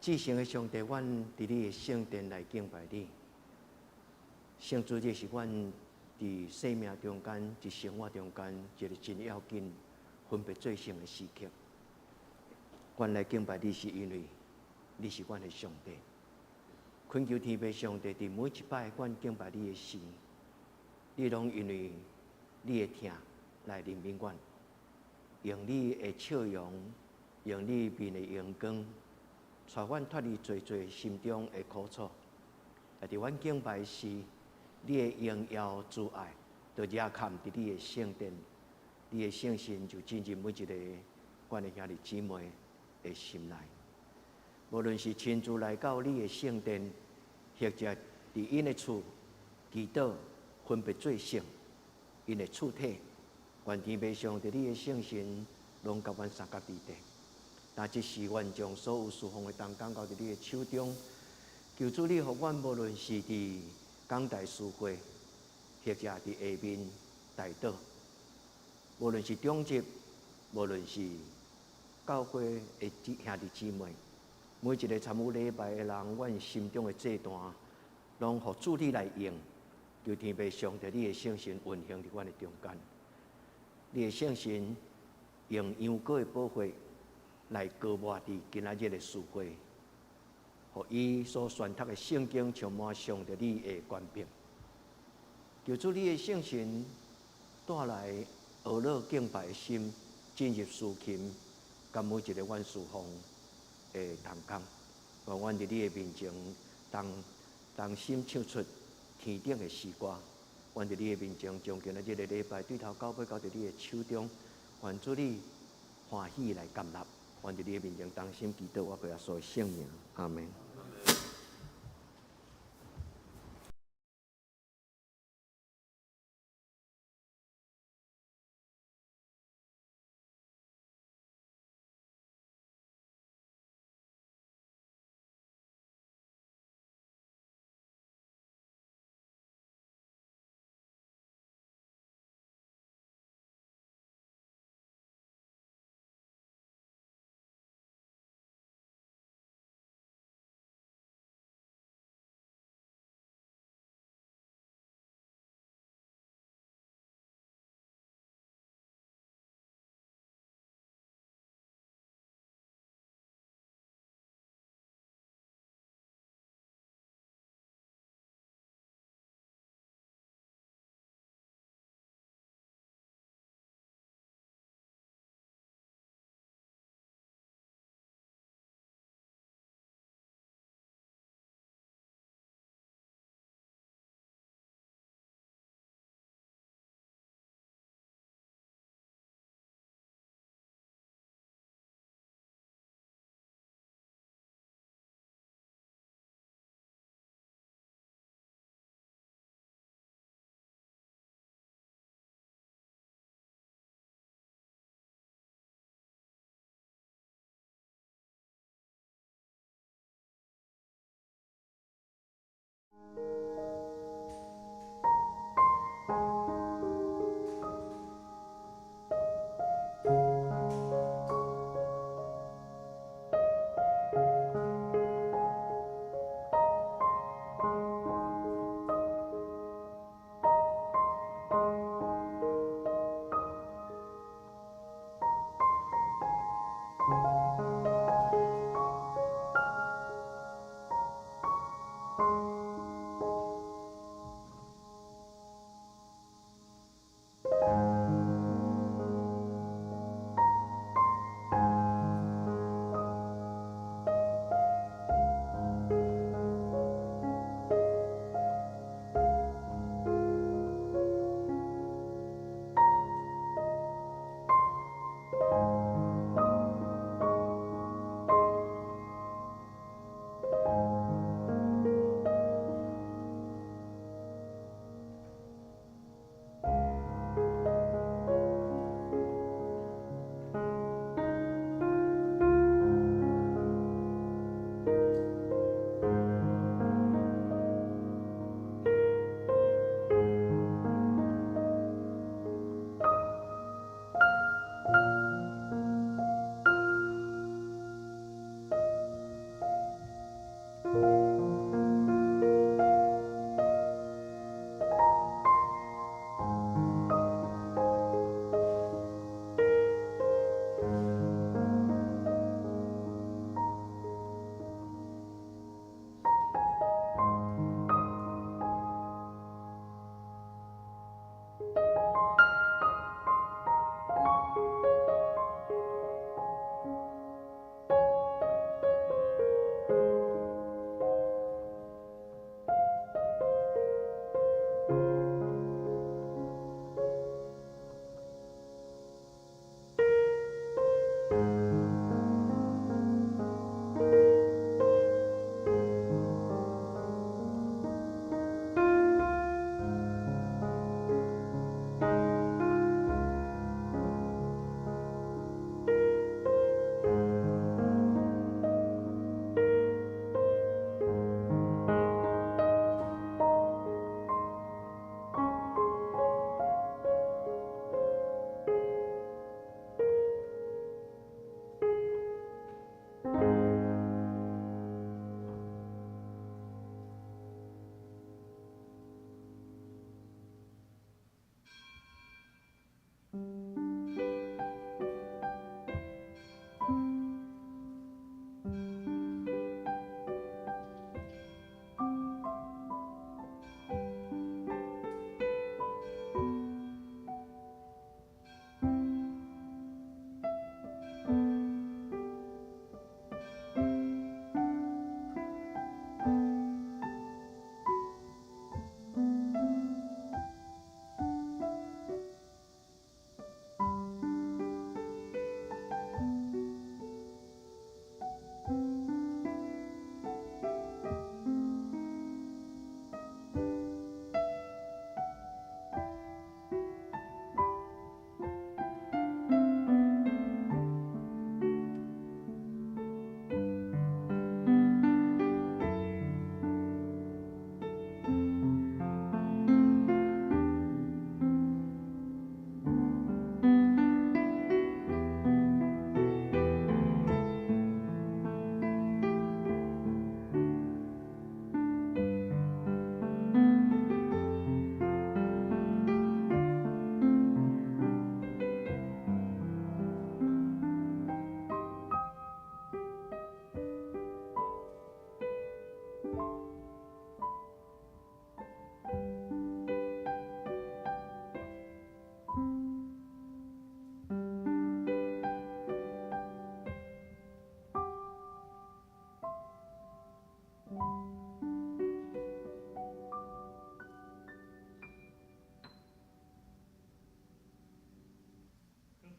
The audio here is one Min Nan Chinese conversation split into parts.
至聖的上帝，阮佇你的聖殿來敬拜你。聖主日是阮佇生命中間、佇生活中間一个真要緊、分別做聖的時刻。阮來敬拜你，是因為你是阮的上帝。懇求天父上帝，佇每一擺阮敬拜你的時，你攏因為你的疼來憐憫阮，用你的笑容，用你面的榮光，帶阮脫離濟濟心中的苦楚。也佇阮敬拜時，你的榮耀慈愛就遮崁佇你的聖殿，你的聖神就進入每一个阮的兄弟姊妹的心內。無論是親自來到你的聖殿，或者佇𪜶的厝祈禱分別做聖，𪜶的厝體，願天父上帝你的聖神攏佮阮相佮佇底。但這時，阮將所有事奉的同工交佇你的手中，求主你予阮無論是佇講台司會，或者佇下面代禱，無論是長執，無論是教會的兄弟姊妹，每一个參與禮拜的人，阮心中的祭壇，攏予主你來用，求天父上帝你的聖神運行佇阮的中間，你的聖神用羊羔的寶血來膏抹佇今仔日的司會，予伊所宣讀的聖經充滿上帝你的權柄，求主你的聖神帶來呵咾敬拜的心，進入司琴，佮每一个阮事奉的同工，願阮佇你的面前，同同心唱出天頂的詩歌。阮佇你的面前，將今仔日的禮拜對頭到尾交佇你的手中，願主你歡喜來接納。阮佇你的面前同心祈禱，我靠耶穌的聖名，阿門。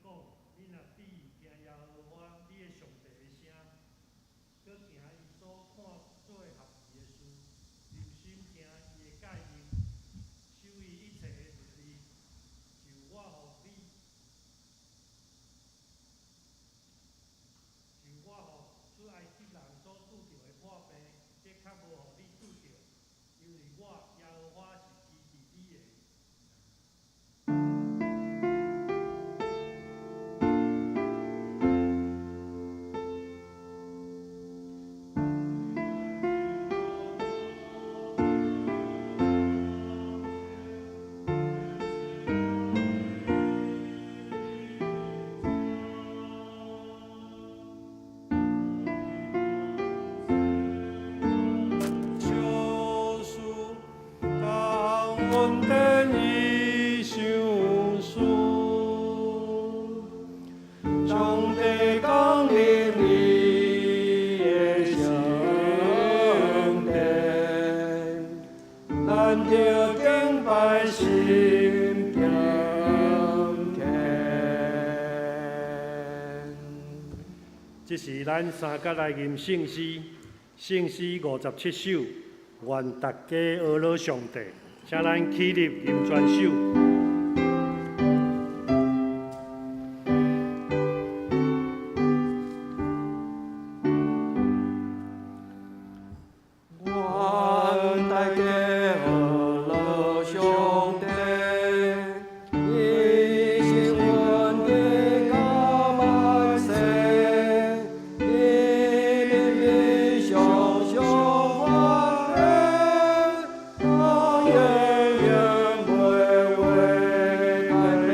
講：你若注意聽耶和華你的上帝的聲，閣行伊所看做合宜的事，留心聽伊的誡命，守伊一切的律例，就我予你，就我予出埃及人所拄著的破病，這較無予你拄著，因為我耶和華是醫治你的。相思，当恩典伊相思，上帝降临伊的圣殿，咱著敬拜心敬虔。這時，咱三角來吟聖詩，聖詩57首，願大家呵咾上帝，請咱起立吟全首。願大家呵咾上帝，伊是恩典到萬世，伊憐憫常常發現，到永遠袂會改變。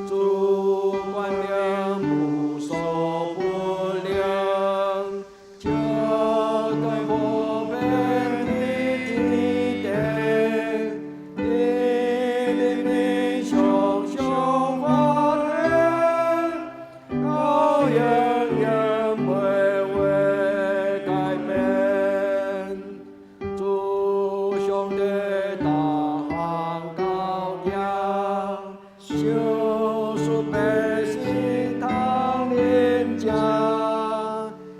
主權能無所不能，遮蓋和平佇天地，伊憐憫常常發現，到永遠袂會改變。主上帝大行高亮，賞賜百姓通認證，伊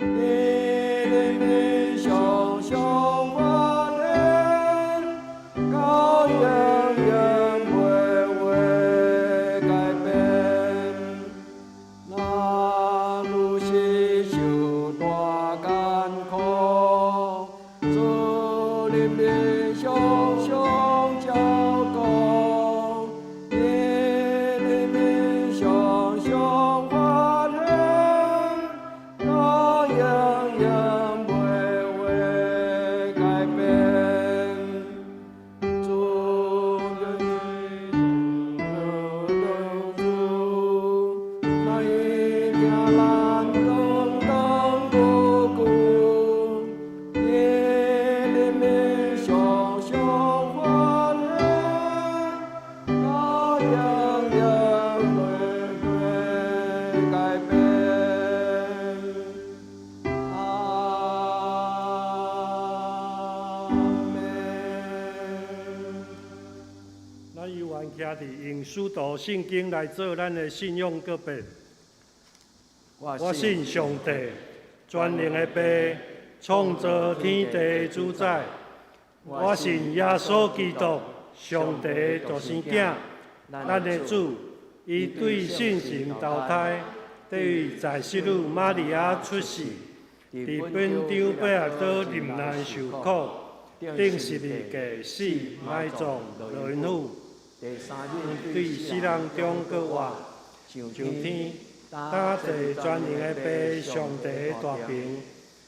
憐憫常常發現，到永遠袂會改變。咱有時受大艱苦，主憐憫常常照顧，伊憐憫常常發現，到永遠袂會改變。主主，來聽咱講講久久，伊憐憫常常發現，到永遠袂會改變。阿們。咱猶原徛佇用使徒信經來做咱的信仰告白。我信上帝，全能的父，創造天地的主宰。我信耶穌基督，上帝的獨生囝，咱的主。伊對聖神投胎，對在聖女瑪利亞出世，佇本丟彼拉多忍難受苦，釘十字架死埋葬落陰府，對死人中閣活，上天，搭坐全能的父上帝的大爿，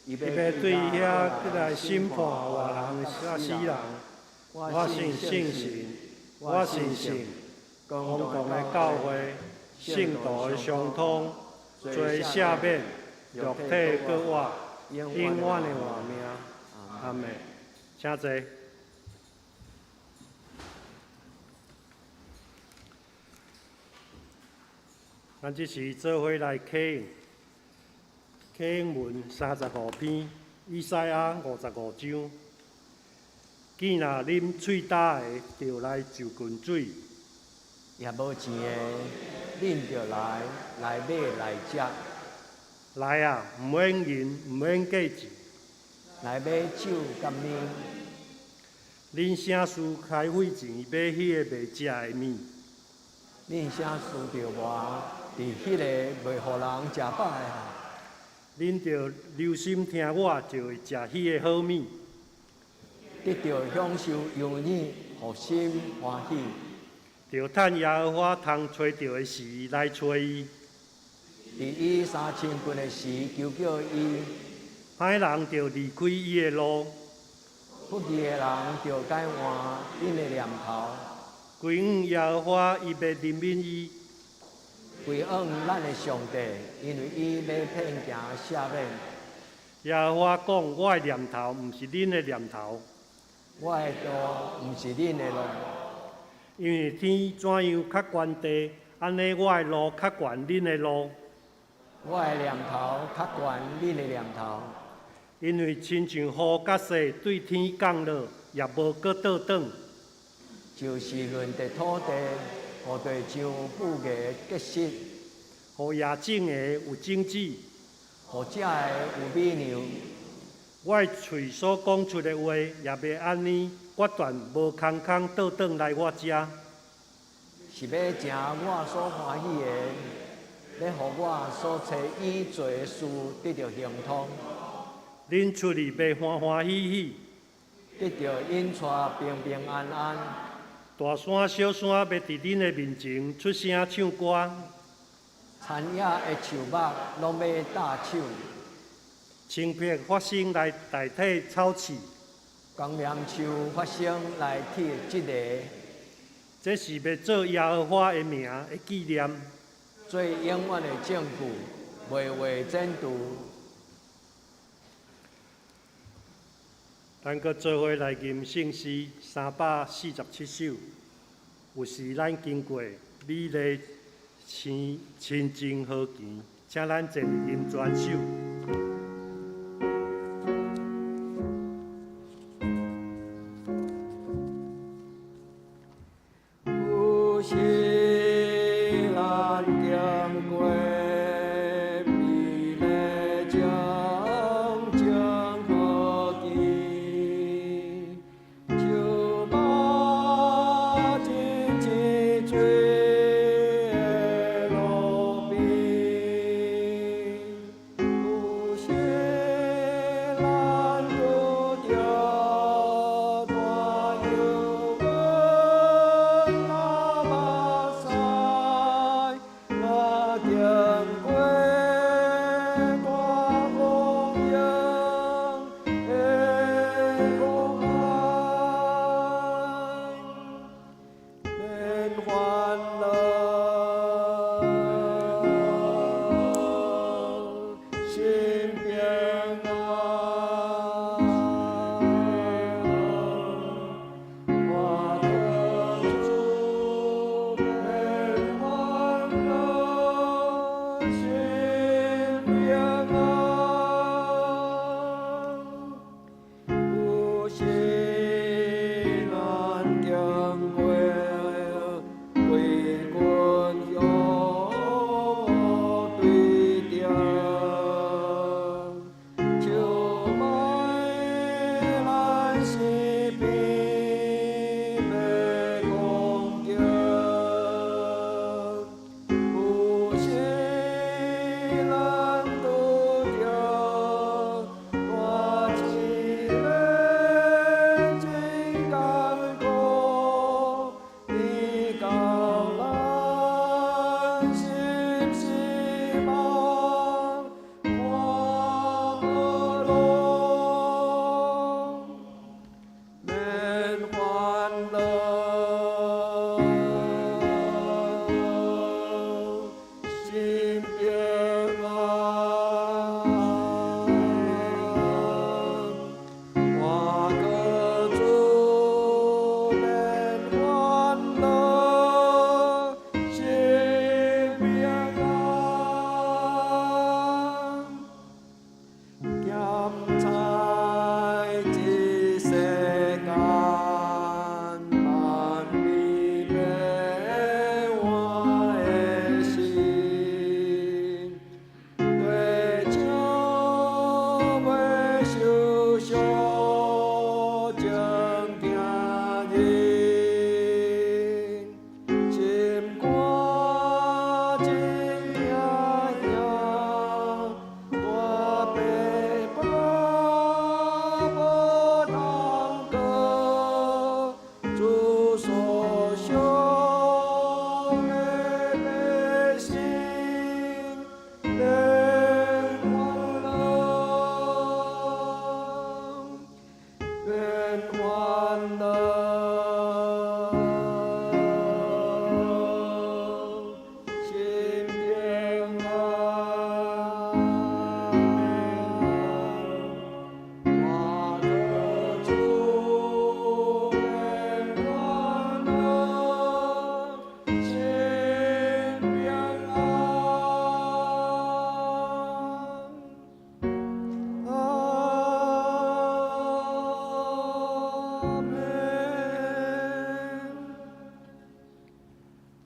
伊欲對遐來審判活人佮死人。我信聖神，我信聖公共的教會，聖徒的相通，罪赦免，肉體閣活，永遠的活命。阿們。請坐。咱這時做伙來啟應，啟應文35篇，以賽亞55章。見若啉喙焦的，就來就近水；也無錢的，恁著來來買來食。來啊，毋免銀，毋免價錢。來買酒佮麵。恁啥事開費錢買彼个袂食的物？恁啥事著活佇彼个袂予人食飽的？恁著留心聽我，就會食彼个好物。得著享受優乳，予心歡喜。著趁耶和華通揣著的時來揣伊。佇伊三清棍的時求叫伊。歹人著離開伊的路。不義的人著改換𪜶的念頭。歸向耶和華，伊欲憐憫伊。歸向咱的上帝，因為伊欲遍行赦免。耶和華講：我的念頭毋是恁的念頭，我的路毋是恁的路。因為天怎樣較懸地，按呢我的路較懸恁的路。我的念頭較懸恁的念頭。因為親像雨佮雪對天降落，也無閣倒轉。就是潤澤土地，予地像布藝結實，予野種的有種子，予食的有米糧。我的喙所講出的話，也欲按呢決斷，無空空倒轉來我遮。是欲成我所歡喜的，欲予我所差伊做的事得著亨通。恁出去欲歡歡喜喜，得著引帶平平安安。大山小山欲佇恁的面前出聲唱歌，田野的樹木攏欲搭手，青柏發聲來代替草刺，橄欖樹發聲來替這个。這是欲做耶和華的名的紀念，做永遠的證據，袂話剪除。咱閣做伙來吟聖詩347首，有時咱經過美麗親親情河墘，請咱齊吟全首。有時咱經過美麗清淨河墘，樹木真清水的路邊，有時咱拄著大油阮流目屎，若經過大風湧的苦海，免煩惱，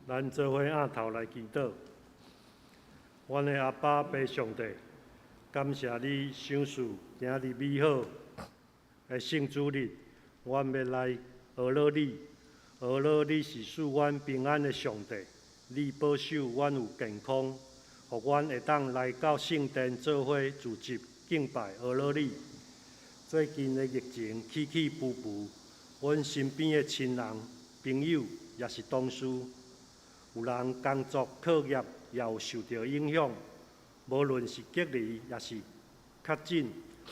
咱做伙仰頭來祈禱。阮的阿爸父上帝，感謝你賞賜今日美好的聖主日，阮欲來呵咾你，呵咾你是賜阮平安的上帝，你保守阮有健康，予阮會當來到聖殿做伙聚集敬拜呵咾你。最近的疫情起起伏伏，阮身邊的親人、朋友抑是同事，有人工作課業也有受著影響。無論是隔離抑是確診，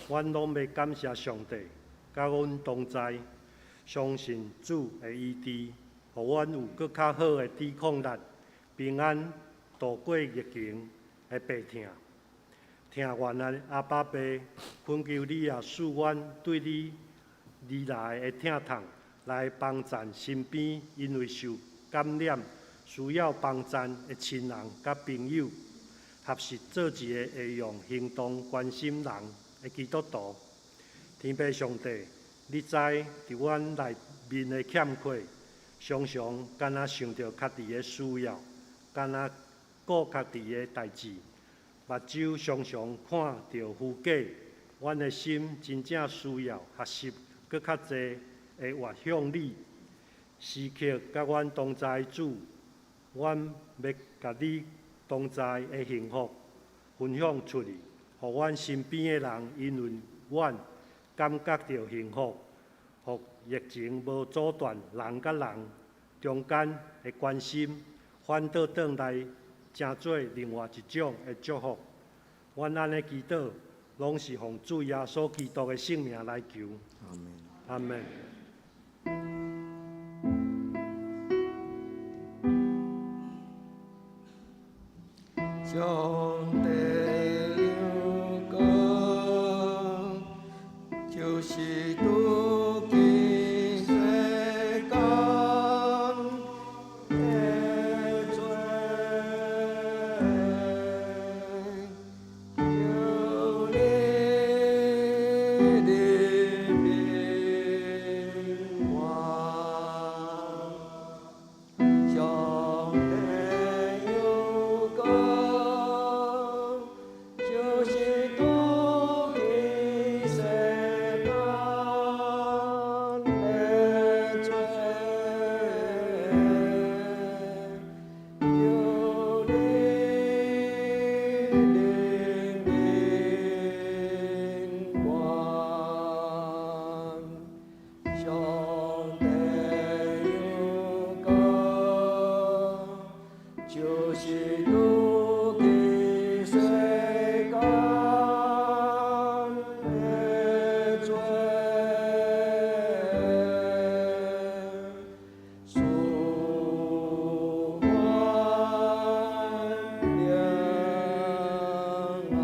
阮攏欲感謝上帝，佮阮同在，相信主的醫治，予阮有閣較好的抵抗力，平安度過疫情的病痛。疼阮的阿爸父，懇求你也賜阮對你而來的疼痛，來幫贊身邊因為受感染需要幫贊的親人佮朋友，學習做一个會用行動關心人的基督徒。天父上帝，你知佇阮內面的欠缺，常常敢若想著家己的需要，敢若顧家己的代誌，目睭常常看著虛假。阮的心真正需要學習閣較濟會活向你，時刻佮阮同在的主，阮欲共你同在的幸福分享出去，予阮身邊的人因為阮感覺著幸福，予疫情無阻斷人佮人中間的關心，反倒轉來成做另外一種的祝福。阮按呢祈禱，攏是奉主耶穌基督的聖名來求。阿門。阿門。上帝有光，就是拄見世間的罪，求你憐憫我。上帝有光，就是拄見世間的罪，求你憐憫我。上帝有光，就是拄見世間的罪，賜阮平安。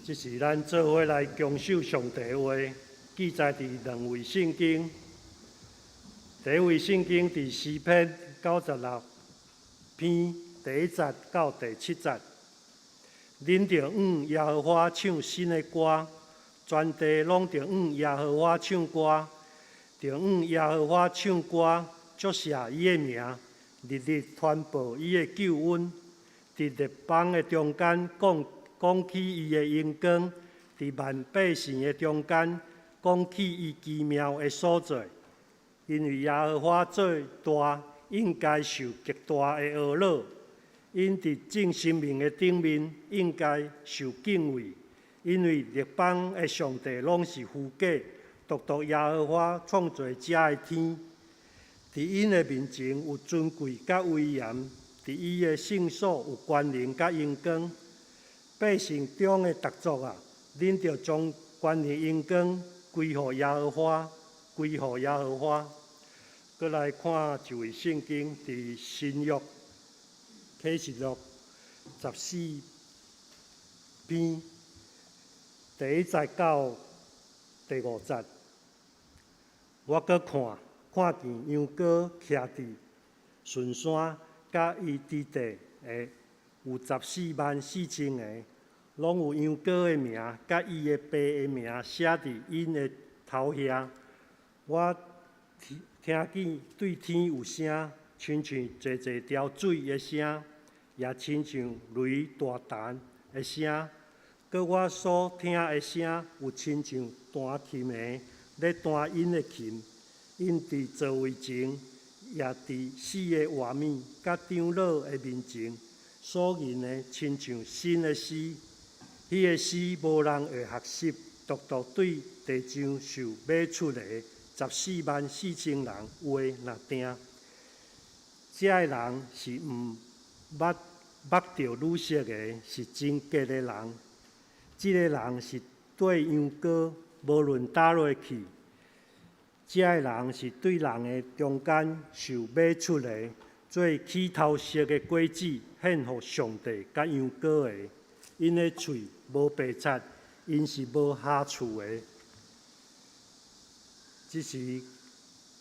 這是咱做伙來恭守上帝的話，記載佇兩位聖經。第一位聖經佇詩篇96篇第一節到第七節。恁著向耶和華唱新的歌，全地攏著向耶和華唱歌，著向耶和華唱歌，祝謝伊的名，日日傳報伊的救恩。佇列邦的中間講講起伊的榮光，佇萬百姓的中間講起伊奇妙的所作。因為耶和華做大，應該受極大的呵咾；𪜶佇眾神明的頂面，應該受敬畏。因為列邦的上帝攏是虛假，獨獨耶和華創造這个天。佇𪜶的面前有尊貴佮威嚴，佇伊的聖所有權能佮榮光。百姓中的逐族啊，恁著將權能榮光歸予耶和華，歸予耶和華。閣來看一位聖經，佇新約啟示錄14篇第一節到第五節。我閣看，看見羊羔徛佇順山，佮伊佇底的有144,000个，攏有羊羔的名，佮伊的爸的名寫佇𪜶的頭額。我聽聽見對天有聲，親像濟濟條水的聲，也親像雷大彈的聲。閣我所聽的聲，有親像彈琴的咧彈𪜶的琴。𪜶佇座位前，也佇四个活物佮長老的面前，所吟的親像新的詩。彼个詩無人會學習，獨獨對地上受買出的144,000人話若定。這个人是毋捌目著女色的，是貞潔的人。這个人是綴羊羔，無論佗落去。這个人是對人的中間受買出的，做起頭熟的果子，獻予上帝佮羊羔的。𪜶的喙無白賊，𪜶是無瑕疵的。這是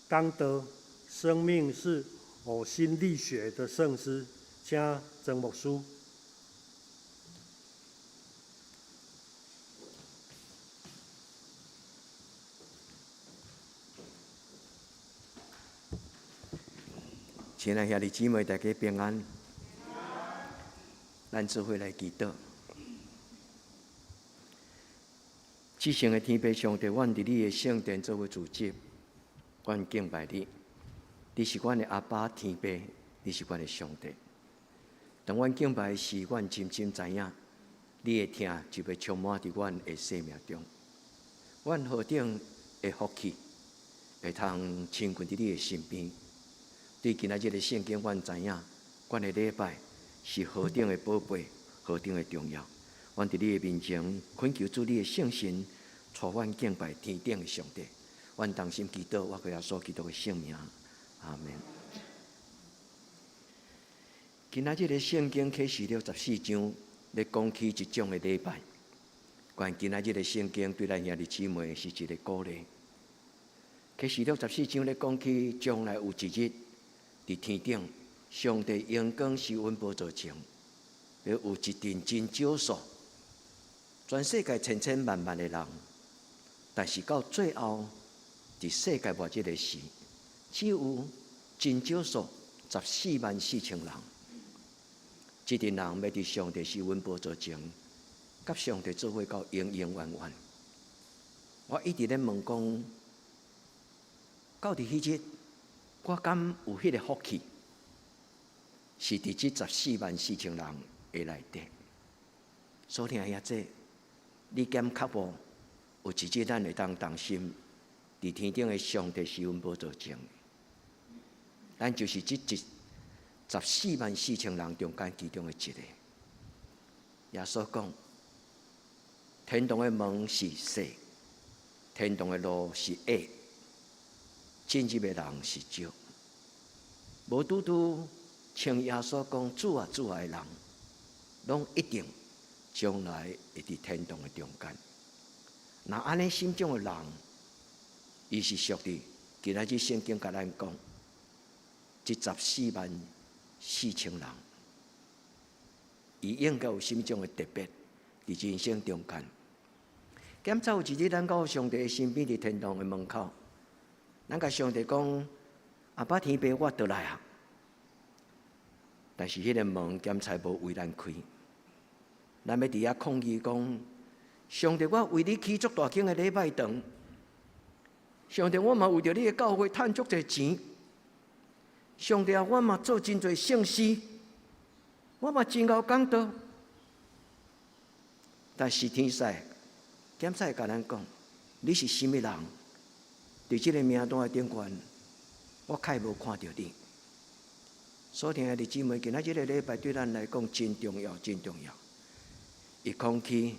講道，生命是嘔心瀝血的聖詩，請曾牧師。親愛兄弟姊妹，大家平安。咱做伙來祈禱。至聖的天父上帝，阮佇你的聖殿做伙聚集，阮敬拜你。你是阮的阿爸天父，你是阮的上帝。當阮敬拜時，阮深深知影，你的疼就欲充滿佇阮的生命中。阮何等的福氣，會通親近佇你的身邊。對今仔日的聖經，阮知影，阮的禮拜是何等的寶貝，何等的重要。阮佇你的面前懇求主，你的聖神帶阮敬拜天頂的上帝。阮同心祈禱，我靠耶穌基督的聖名，阿們。今仔日的聖經啟示錄十四章咧講起一種的禮拜。關今仔日的聖經對咱兄弟姊妹是一個鼓勵。啟示錄十四章咧講起將來有一日，佇天頂，上帝榮光施恩寶座前，會有一陣真少數，全世界千千萬萬的人，但是到最後，佇世界末日的時，只有真少數144,000人。這陣人欲佇上帝施恩寶座前，佮上帝做伙到永永遠遠。我一直咧問講，到佇彼日，我敢有彼個福氣，是佇這十四萬四千人的內底。所聽遐濟，你敢確無？有一日咱會當同心，佇天頂的上帝施恩寶座前，咱就是這一十四萬四千人中間其中的一個。耶穌講，天堂的門是細，天堂的路是狹，進入的人是少。無拄拄像耶穌講主啊主啊的人，攏一定將來會佇天堂的中間。若按呢心種的人，伊是屬佇今仔日聖經共咱講，這十四萬四千人，伊應該有啥物種的特別佇人生中間。檢查有一日，咱到上帝的身邊佇天堂的門口，咱共上帝講：阿爸天父，我倒來啊！但是彼个門檢查無為咱開，咱欲佇遐抗議講：上帝，我為你起足大間的禮拜堂，上帝，我嘛為著你的教會趁足濟錢，上帝啊，我嘛做真濟聖事，我嘛真𠢕講道。但是天使檢查會共咱講：你是啥物人？佇這个名單的頂懸，我較無看著你。所聽的姊妹，今仔這个禮拜對咱來講真重要，真重要。伊講起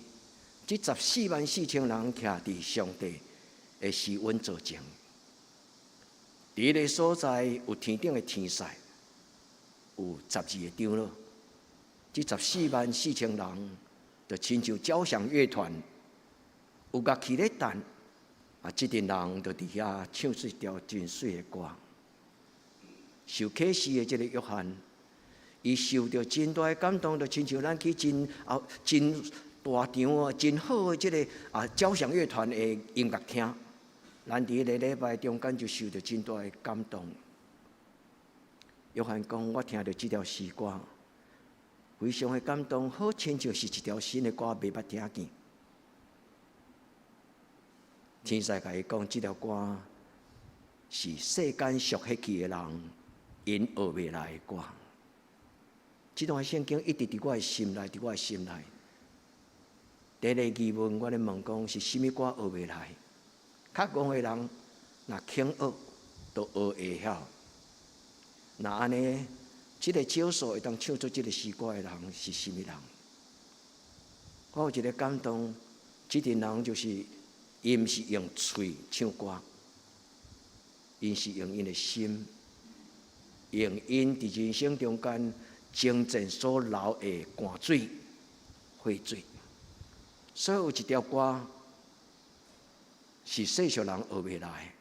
這十四萬四千人徛佇上帝的施恩座前，佇彼个所在有天頂的天使，有十二个長老。這十四萬四千人，就親像交響樂團，有樂器咧彈，啊，這陣人就佇遐唱出一條真媠的歌。受啟示的這个約翰，伊受著真大的感動，就親像咱去真啊真大場啊真好的這个啊交響樂團的音樂廳，咱佇彼个禮拜中間就受著真大的感動。約翰講：我聽著這條詩歌，非常的感動，好親像是一條新的歌，未捌聽見。天使共伊講，這條歌是世間屬彼去的人𪜶學袂來的歌。這段聖經一直佇我的心內，佇我的心內。第一個疑問，我咧問講是啥物歌學袂來？較戇的人若肯學，都學會曉。若按呢，這個少數會當唱出這個詩歌的人是啥物人？我有一個感動，這陣人就是𪜶毋是用喙唱歌，𪜶是用𪜶的心，用𪜶佇人生中間征戰所流的汗水、血水。所以有一條歌是世俗人學袂來，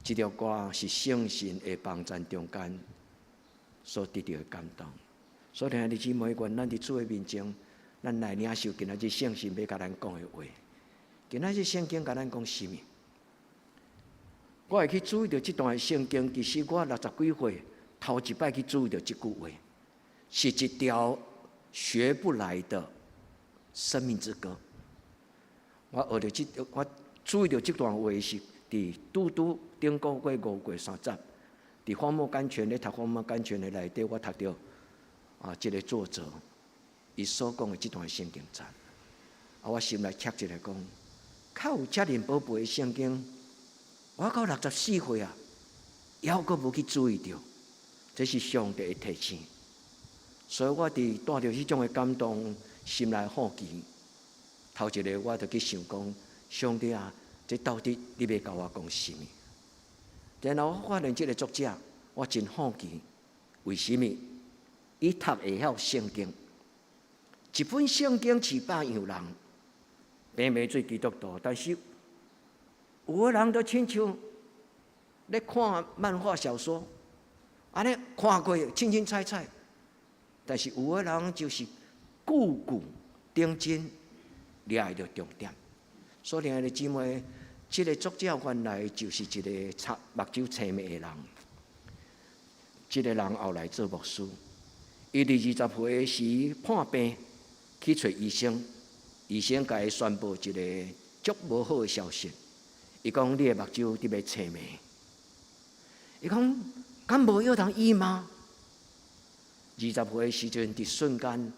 這條歌是聖神的幫贊中間所得著的感動。所以兄弟姊妹，願咱佇主的面前，咱來領受今仔日聖神欲共咱講的話。今仔日聖經共咱講啥物？我會去注意著這段聖經，其實我六十幾歲頭一擺去注意著這句話，是一條學不來的生命之歌。我學著這，我注意著這段話是佇拄拄頂個月5月30，佇荒漠甘泉咧讀荒漠甘泉的內底，我讀著啊，這個作者伊所講的這段聖經節，啊，我心內切一下講，較有遮爾寶貝的聖經，我到64歲啊，猶閣無去注意著，這是上帝的提醒。所以我佇帶著彼種的感動，心內好奇，頭一个我就去想講，上帝啊，這到底你欲共我講啥物？然後我發現這个作者，我真好奇，為啥物伊讀會曉聖經？一本聖經飼百樣人，平平做基督徒，但是有的人都親像咧看漫畫小說，按呢看過清清彩彩，但是有的人就是句句釘真，掠會著重點。所以兄弟姊妹，這个作者原來就是一个青目睭青盲的人。這个人後來做牧師，伊佇20歲時破病去揣醫生，醫生共伊宣布一个足無好的消息。伊講你的目睭佇欲青盲。伊講敢無藥通醫嗎？20歲時陣，佇瞬間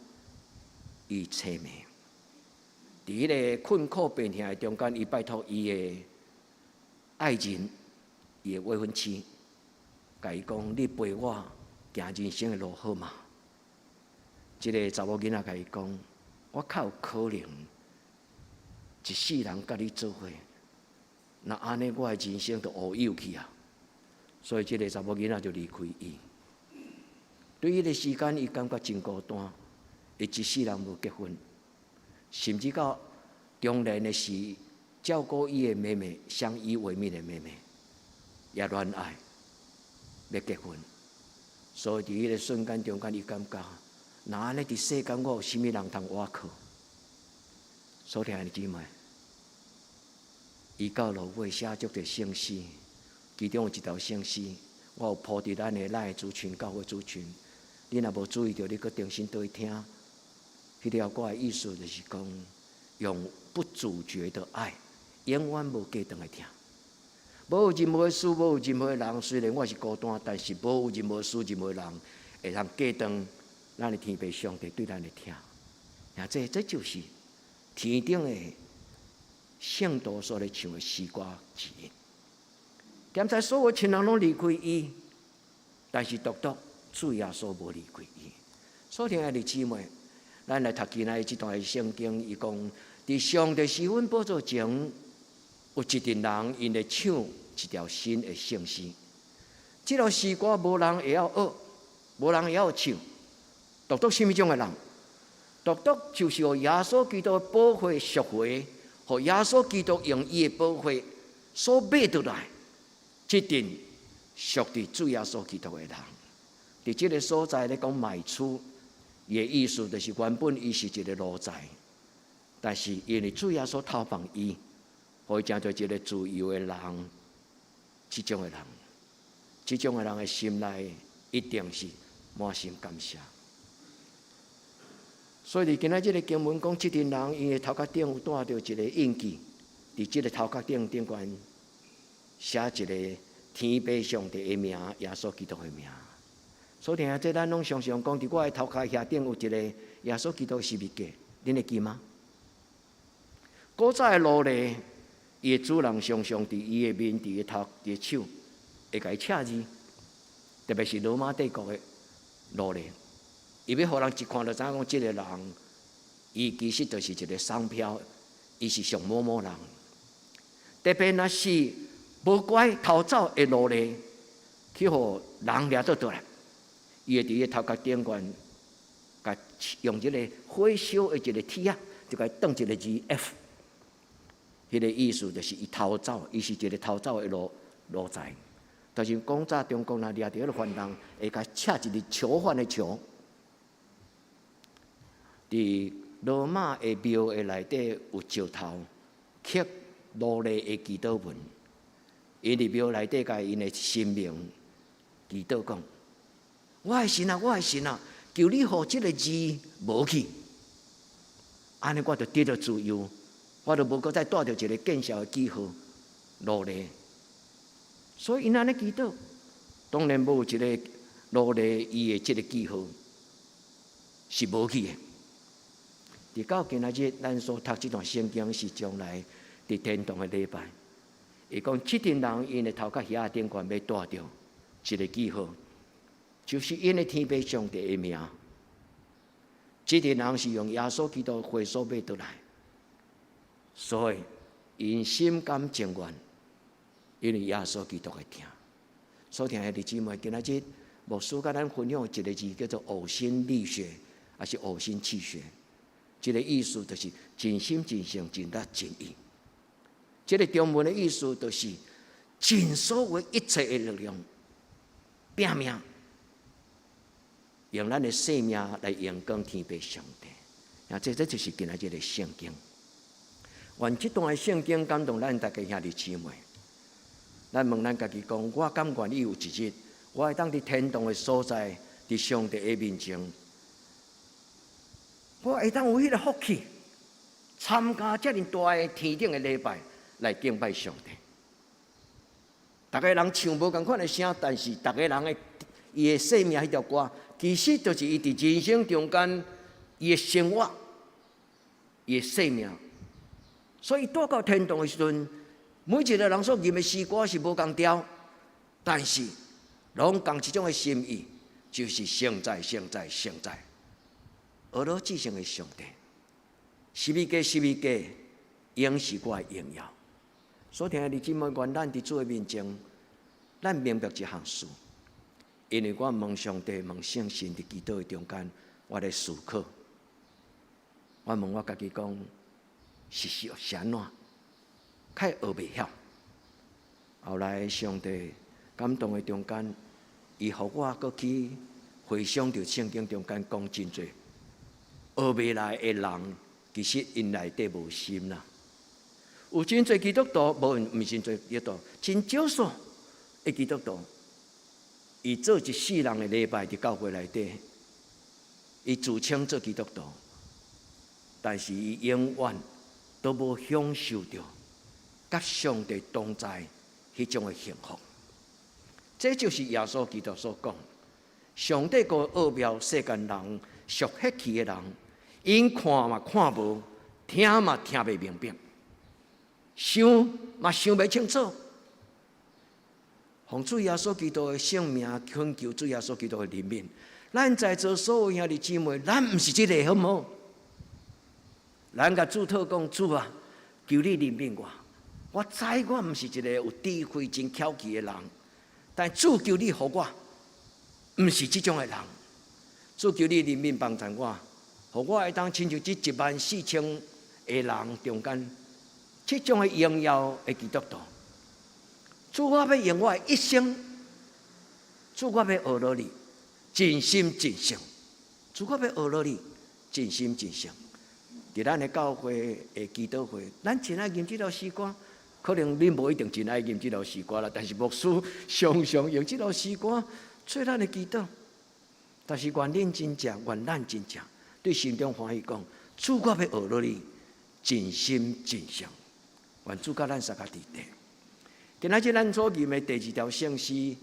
伊青盲。佇彼個困苦病痛的中間，伊拜託伊的愛人，伊的未婚妻，共伊講：你陪我行人生的路好嗎？這个查某囡仔共伊講：我較有可能一世人佮你做伙，若按呢，我的人生就烏有去啊！所以這个查某囡仔就離開伊。對彼个時間，伊感覺真孤單，伊一世人無結婚。甚至到中年的時，照顧伊的妹妹，相依為命的妹妹，也戀愛，欲結婚。所以佇彼个瞬間中間，伊感覺，若按呢佇世間，我有啥物人通倚靠？所以兄弟姊妹，伊到落尾寫足濟聖詩，其中有一條聖詩，我有鋪佇咱的咱的族群教會族群，你若無注意著，你閣重新倒去聽。彼條歌的意思就是講，永不阻絕的愛，永遠無隔斷的疼。無有任何事，無有任何人，雖然我是孤單，但是無有任何事、任何人會通隔斷咱的天父上帝對咱的疼。啊，這就是天頂的聖徒所咧唱的詩歌之一。現在所有親人攏離開伊，但是獨獨主耶穌無離開伊。所以，親愛的姊妹，咱來讀今仔日這段聖經，伊講，佇上帝施恩寶座前，有一陣人，𪜶咧唱一條新的聖詩。這條詩歌無人會曉學，無人會曉唱，獨獨啥物種的人？獨獨就是予耶穌基督的寶血贖回，予耶穌基督用伊的寶血所買倒來，這陣屬佇主耶穌基督的人，佇這个所在咧講賣出。伊的意思就是原本伊是一个奴才，但是因為主耶穌投放伊，予伊成做一个自由的人。這種的人的心內一定是滿心感謝。所以，佇今仔這个經文講，這群人𪜶的頭殼頂有帶著一个印記，佇這个頭殼頂頂懸寫一个天父上帝的名，耶穌基督的名。所以，聽這咱攏常常講，佇我的頭殼遐頂有一个耶穌基督十字架，恁會記嗎？古早的奴隸，伊的主人常常佇伊的面、佇伊頭、佇手，會共伊刺字，特別是羅馬帝國的奴隸，伊欲予人一看就知影講，這个人，伊其實就是一个商標，伊是屬某某人。特別若是無乖逃走的奴隸，去予人掠倒來，伊會佇伊頭殼頂懸，共用這个火燒的一个鐵仔，就共伊當一个字 F。彼个意思就是伊逃走，伊是一个逃走的奴才。但是古早中國若掠著彼个犯人，會共刺一个囚犯的囚。佇羅馬的廟的內底有石頭刻奴隸的祈禱文，𪜶佇廟內底共𪜶的神明祈禱講：我的神啊，我的神啊，求你予這个字無去，按呢我就得著自由，我就無閣再帶著一个見笑的記號奴隸。所以𪜶按呢祈禱，當然無一个奴隸伊的這个記號是無去的。直到今仔日，咱所讀這段聖經是將來佇天堂的禮拜。伊講，這群人𪜶的頭殼遐頂懸欲帶著一个記號，就是𪜶的天父上帝的名。這群人是用耶穌基督血所買倒來，所以𪜶心甘情願，因為耶穌基督的疼。所以，兄弟姊妹，今仔日牧師共咱分享一个字，叫做嘔心瀝血，抑是嘔心泣血。這个意思就是盡心盡性盡力盡意。這个中文的意思就是盡所有一切的力量，拼命用咱的生命來榮光天父上帝。啊，這就是今仔日的聖經。願這段的聖經感動咱大家兄弟姊妹。咱問咱家己講：我敢願意有一日，我會當佇天堂的所在，佇上帝的面前，我會當有彼个福氣，參加遮爾大的天頂的禮拜來敬拜上帝。逐个人唱無仝款的聲，但是逐个人的伊的生命彼條歌，其實就是伊佇人生中間伊的生活，伊的生命。所以帶到天堂的時陣，每一个人所吟的詩歌是無仝調，但是攏仝一種的心意，就是聖哉、聖哉、聖哉，呵咾至聖的上帝，十字架、十字架，應是我的榮耀。所以，兄弟姊妹，願咱佇主的面前，咱明白一項事，因為我問上帝、問聖神佇祈禱的中間，我咧思考，我問我家己講，是按怎？較會學袂曉。後來上帝感動的中間，伊予我閣去回想著聖經中間講真濟學袂來的人，其實𪜶內底無心啦。有真濟基督徒，無毋是真濟基督徒，真少數的基督徒，伊做一世人的禮拜佇教會內底，伊自稱做基督徒，但是伊永遠都無享受著佮上帝同在彼種的幸福。這就是耶穌基督所講，上帝個奧妙世間人屬血氣的人，𪜶看嘛看無，聽嘛聽袂明白，想嘛想袂清楚。奉主耶穌基督的聖名，懇求主耶穌基督的憐憫。咱在座所有兄弟姊妹，咱毋是這个，好毋好？咱共主禱講，主啊，求你憐憫我。我知我毋是一个有智慧、真巧奇的人，但主求你予我，毋是這種的人。主求你憐憫幫助我，予我會當親像這14,000个人中間，這種的榮耀的基督徒。主，我欲用我的一生，主，我欲學落你，盡心盡性。主，我欲學落你，盡心盡性。佇咱的教會的祈禱會，咱真愛吟這條詩歌。可能恁無一定真愛吟這條詩歌啦，但是牧師常常用這條詩歌做咱的祈禱。但是願恁真正，願咱真正對心中歡喜講，主，我欲學著你，盡心盡性。願主佮咱相佮佇咧。今仔日咱所吟的第二條聖詩，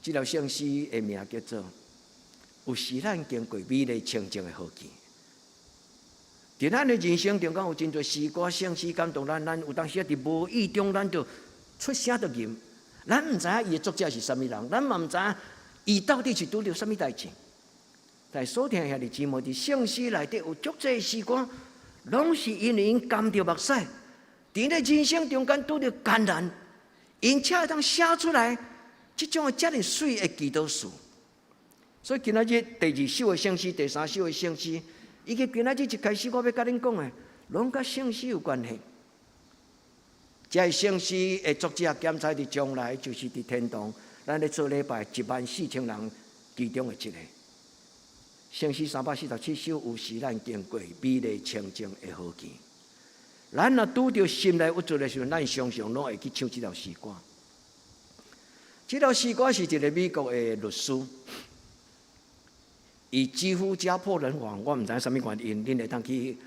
這條聖詩的名叫做《有時咱經過美麗清靜的河間》。佇咱的人生中間有真濟詩歌、聖詩感動咱，咱有當時啊佇無意中咱就出聲就吟。咱毋知影伊的作者是啥物人，咱嘛毋知影伊到底是拄著啥物代誌。但是所聽兄弟姊妹佇聖詩內底有足濟詩歌，攏是因為𪜶含著目屎，佇咧人生中間拄著艱難，𪜶才會當寫出來這種的遮爾媠的祈禱詩。所以今仔日第二首的聖詩、第三首的聖詩，以及今仔日一開始我欲佮恁講的，攏佮聖詩有關係。這个聖詩的作者檢採佇將來就是佇天堂，咱咧做禮拜14,000人其中的一個。聖詩347首，有時咱經過美麗清靜的河間。咱若拄著心內鬱卒的時陣，咱常常攏會去唱這條詩歌。這條詩歌是一個美國的律師，伊幾乎家破人亡，我毋知影啥物原因，恁會當去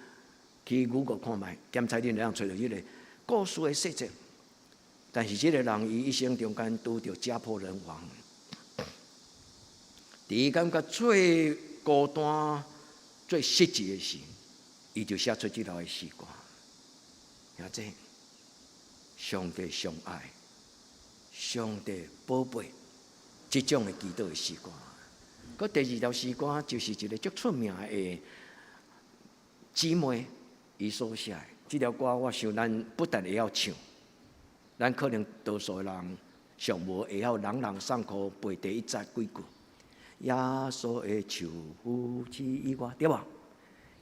Google 看覓，檢採恁會當揣著彼個故事的細節。但是這個人伊一生中間拄著家破人亡，佇伊感覺最孤單、最失志的時，伊就寫出這條的詩歌。兄弟，上帝上愛，上帝寶貝，這種的祈禱的詩歌。閣第二條詩歌就是一個足出名的姊妹伊所寫的。這條歌我想咱不但會曉唱，咱可能多數的人上無會曉朗朗上口背第一節幾句。耶穌的手扶持我，對無？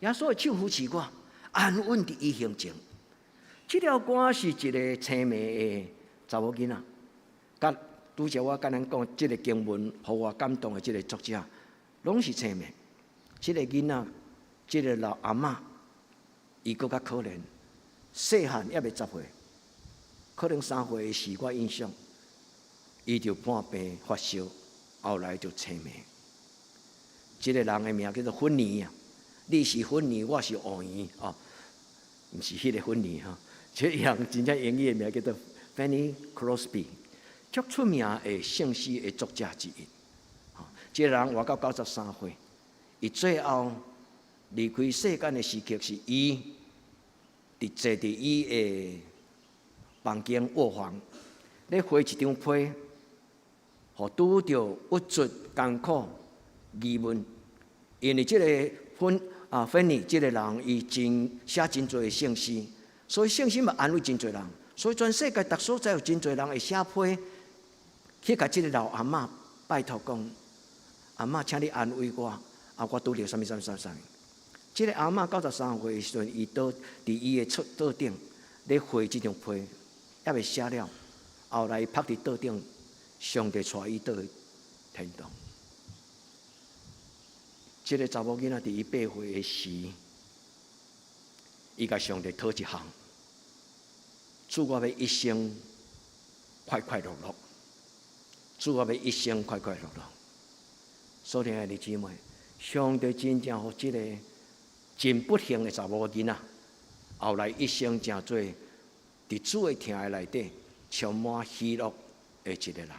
耶穌的手扶持我，安穩佇伊胸前。這條歌是一個青盲的查某囡仔，佮拄才我佮恁講，這个經文予我感動的這个作者，攏是青盲。這个囡仔，這个老阿嬤，伊閣較可憐，細漢猶未10歲，可能3歲的時，我印象，伊就半病發燒，後來就青盲。這个人的名叫做芬妮啊，你是芬妮，我是烏圓哦，毋是彼个芬妮吼。這个人真正英語的名叫做 Fanny Crosby，足出名的聖詩的作者之一。吼，這个人活到93歲，伊最後離開世間的時刻是伊佇坐佇伊的房間臥房，咧畫一張批，予拄著鬱卒艱苦疑問，因為這个芬啊芬妮這个人，伊真寫真濟的聖詩，所以聖詩嘛安慰真濟人，所以全世界逐所在有真濟人會寫批去共這个老阿嬤拜託講，阿嬤，請你安慰我，啊，我拄著啥物啥物啥物啥物。這个阿嬤93歲的時陣，伊倒佇伊的桌桌頂咧畫這張批，猶未寫了，後來伊趴佇桌頂，上帝帶伊倒天堂。這个查某囡仔佇伊8歲的時，伊共上帝討一項，主，我欲一生快快樂樂，主，我欲一生快快樂樂。所親愛的姊妹，上帝真正予這个真不幸的查某囡仔，後來一生成做佇主的疼愛內底充滿喜樂的一个人。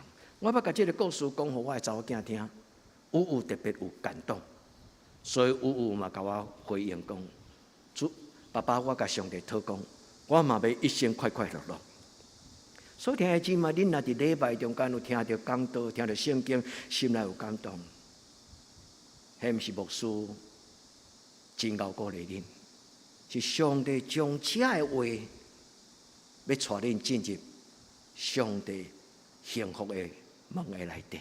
我欲共這个故事講予我的查某囝聽，有有特別有感動，所以有有嘛共我回應講：主爸爸，我共上帝討講，我嘛欲一生快快樂樂。所以兄弟姊妹，恁若佇禮拜中間有聽著講道、聽著聖經，心內有感動，彼毋是牧師真𠢕鼓勵恁，是上帝將這个話欲帶恁進入上帝幸福的門的內底。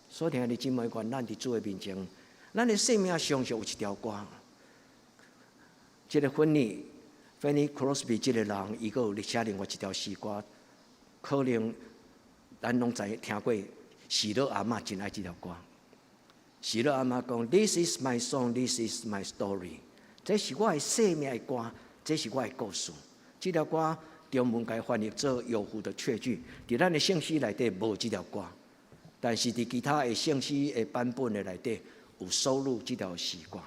所以兄弟姊妹，願咱佇主的面前，咱的生命常常有一條歌。這个芬妮，Fanny Crosby 這个人，伊閣有咧寫另外一條詩歌，可能咱攏知聽過。喜樂阿嬤真愛這條歌。喜樂阿嬤講：This is my song, this is my story。這是我的生命的歌，這是我的故事。這條歌中文共翻譯做有符的確據，佇咱的聖詩內底無這條歌，但是佇其他的聖詩的版本的內底有收錄這條詩歌。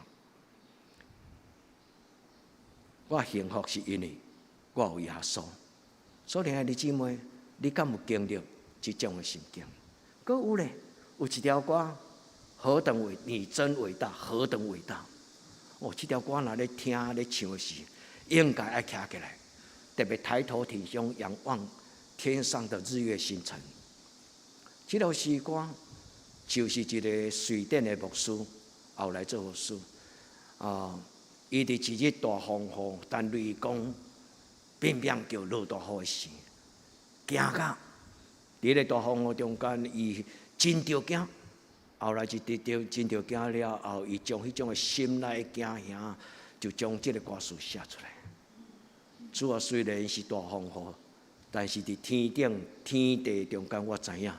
我幸福是因為我有耶穌。所以，兄弟姊妹，你敢有經歷這種的心境？閣有咧，有一條歌，何等偉，你真偉大，何等偉大！哦，這條歌若咧聽咧唱的時，應該愛徛起來，特別抬頭挺胸，仰望天上的日月星辰。這條詩歌就是一個瑞典的牧師，後來做牧師啊。伊佇一日大風雨，但雷公變變叫落大雨的時，驚甲佇咧大風雨中間，伊真著驚。後來一直著真著驚了後，伊將彼種的心內驚嚇，就將這個歌詞寫出來。主啊，雖然是大風雨，但是佇天頂天地中間，我知影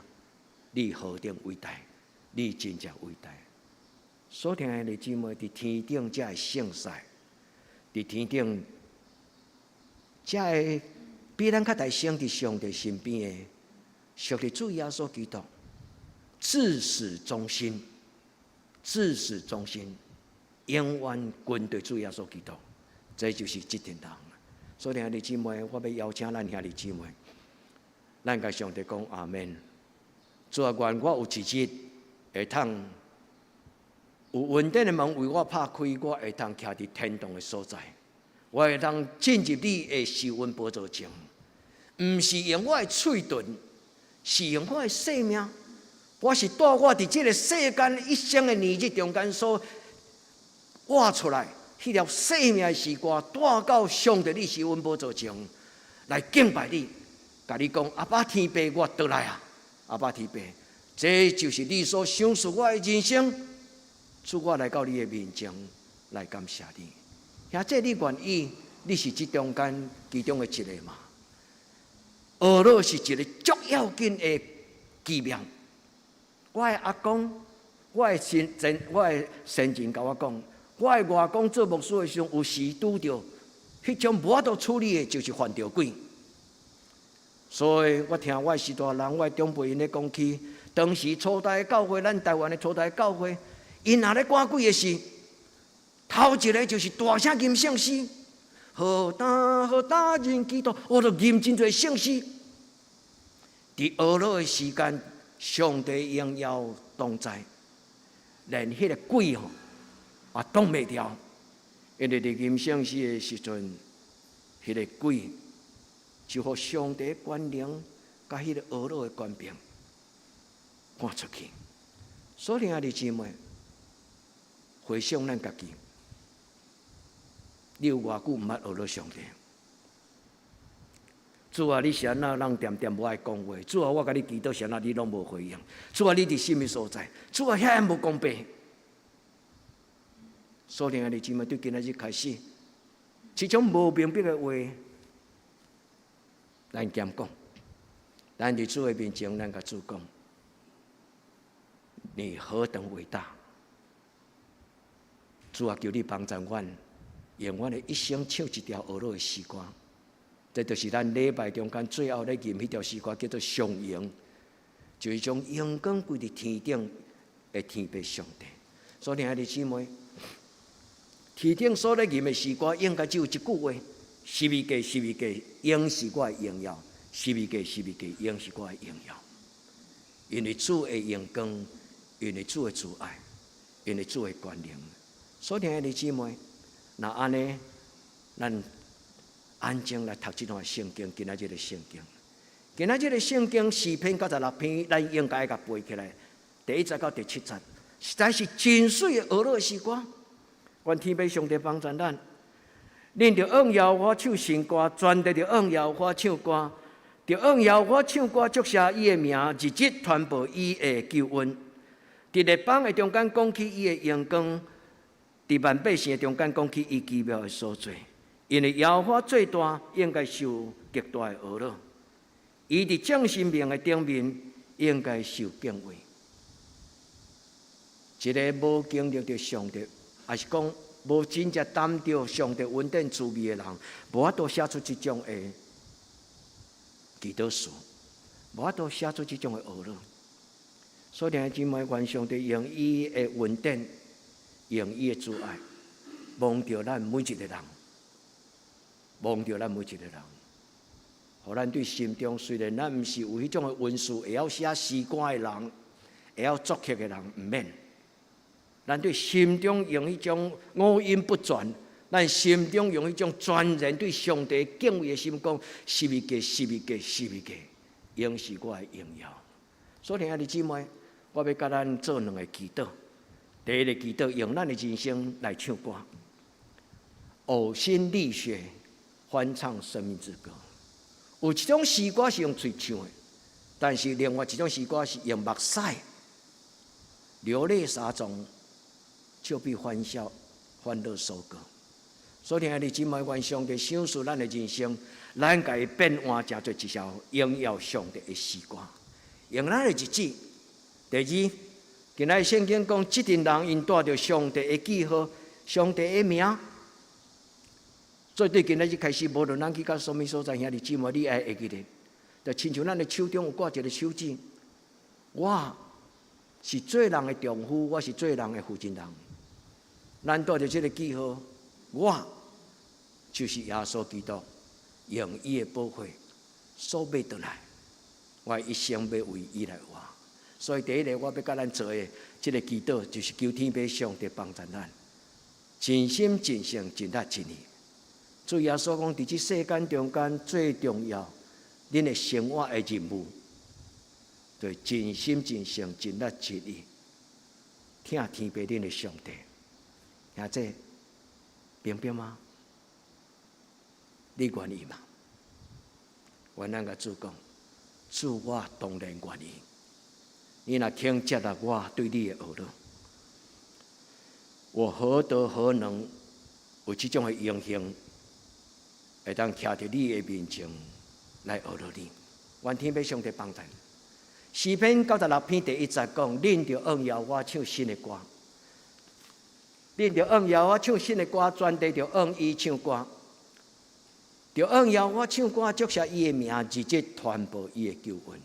你何等偉大，你真正偉大。所聽的姊妹，佇天頂遮的聖賽，佇天頂遮的比咱較大聲佇上帝身邊的，屬佇主耶穌基督，至死忠心，至死忠心，永遠跟隨主耶穌基督，這就是這群人。所以兄弟姊妹，我欲邀請咱兄弟姊妹，咱共上帝講阿們。主啊，願我有一日會通有恩典的門為我拍開，我會通徛佇天堂的所在，我會通進入你的施恩寶座前，毋是用我的喙唇，是用我的生命。我是帶我佇這个世間一生的年日中間所活出來，彼條生命的詩歌，帶到上帝你施恩寶座前來敬拜你，共你講阿爸天父，我倒來啊！阿爸天父，這就是你所賞賜我的人生。主，我來到你的面前來感謝你。兄弟，你願意，你是這中間其中的一個嗎？呵咾是一个足要緊的奇妙。我的阿公，我的先人共我講，我的外公做牧師的時陣，有時拄著彼種無法度處理的，就是犯著鬼。所以我聽我的序大人、我的長輩𪜶咧講起，當時初代教會，咱台灣的初代教會，𪜶若咧趕鬼的時，頭一个就是大聲吟聖詩，何大何大人基督，我著吟真濟聖詩。佇呵咾的時間，上帝榮耀同在，連彼个鬼吼也擋袂牢，因為佇吟聖詩的時陣，彼个鬼就予上帝權能佮彼个呵咾的權柄趕出去。所以兄弟姊妹，回想咱家己，你有偌久毋捌呵咾上帝？主啊，你是按怎人恬恬無愛講話？主啊，我共你祈禱是按怎你攏無回應？主啊，你佇啥物所在？主啊，遐無公平。所以兄弟姊妹，對今仔日開始，這種無明白的話，咱兼講，咱佇主的面前，咱共主講，你何等偉大！主啊，求你幫助阮，用阮的一生唱一條呵咾的詩歌。這就是咱禮拜中間最後咧吟彼條詩歌，叫做上榮，就是將榮光歸佇天頂的天父上帝。所以兄弟姊妹，天頂所咧吟的詩歌，應該只有一句話：十字架，十字架，應是我的榮耀；十字架，十字架，應是我的榮耀。因為主的榮光，因為主的慈愛，因為主的權能。所以兄弟姊妹，若按呢，咱安靜來讀這段聖經，今仔日的聖經，今仔日的聖經詩篇96篇，咱應該共背起來。第一節到第七節，實在是真媠的呵咾詩歌。願天父上帝幫助咱，恁著向耶和華唱新歌，全地著向耶和華唱歌，著向耶和華唱歌，祝謝伊的名，日日傳報伊的救恩。佇列邦的中間講起伊的榮光，佇萬百姓的中間講起伊奇妙的所做。因為耶和華最大，應該受極大的呵咾。伊佇眾神明的頂面，應該受敬畏。一个無經歷著上帝，抑是講無真正擔著上帝恩典滋味的人，無法度寫出這種的祈禱詞，無法度寫出這種的懊惱。所以兄弟姊妹，願上帝用伊的恩典，用伊的慈愛，望著咱每一個人，望著咱每一個人，予咱對心中雖然咱毋是有彼種的恩賜，會曉寫詩歌的人，會曉作曲的人，毋免。咱對心中用彼種五音不全，咱心中用彼種全然對上帝敬畏的心講，十字架，十字架，十字架，應是我的榮耀。所以兄弟姊妹，我欲佮咱做兩个祈禱。第一个祈禱，用咱的人生來唱歌，嘔心瀝血，歡唱生命之歌。有一種詩歌是用喙唱的，但是另外一種詩歌是用目屎流淚撒種，就必歡笑歡樂收割。所以兄弟姊妹，願上帝賞賜咱的人生，咱共伊變換成做一首榮耀上帝的詩歌，用咱的日子。第二，今仔日聖經講，這陣人𪜶帶著上帝的記號、上帝的名。所以對今仔日開始，無論咱去到啥物所在，兄弟姊妹，你愛會記得，就親像咱的手中有掛一个手指，我是做人的丈夫，我是做人的負責人。咱帶著這个記號，我就是耶穌基督，用伊的寶血所買轉來，我一生欲為伊來活。所以第一个，我欲佮咱做的這个祈禱，就是求天父上帝幫助咱，盡心盡性盡力盡意。主耶穌講，佇這世間中間最重要，恁的生活的任務，就是盡心盡性盡力盡意，疼天父恁的上帝。兄弟，明白嗎？你願意嗎？願咱共主講，主，我當然願意。你若肯接納我對你的呵咾，我何德何能有這種的榮幸，會當徛佇你的面前來呵咾你？願天父上帝幫助。詩篇96篇第一節講：恁著按耶和華唱新的歌，恁著按耶和華唱新的歌，全地著按伊唱歌，著按耶和華唱歌，祝謝伊的名，日日傳報伊的救恩。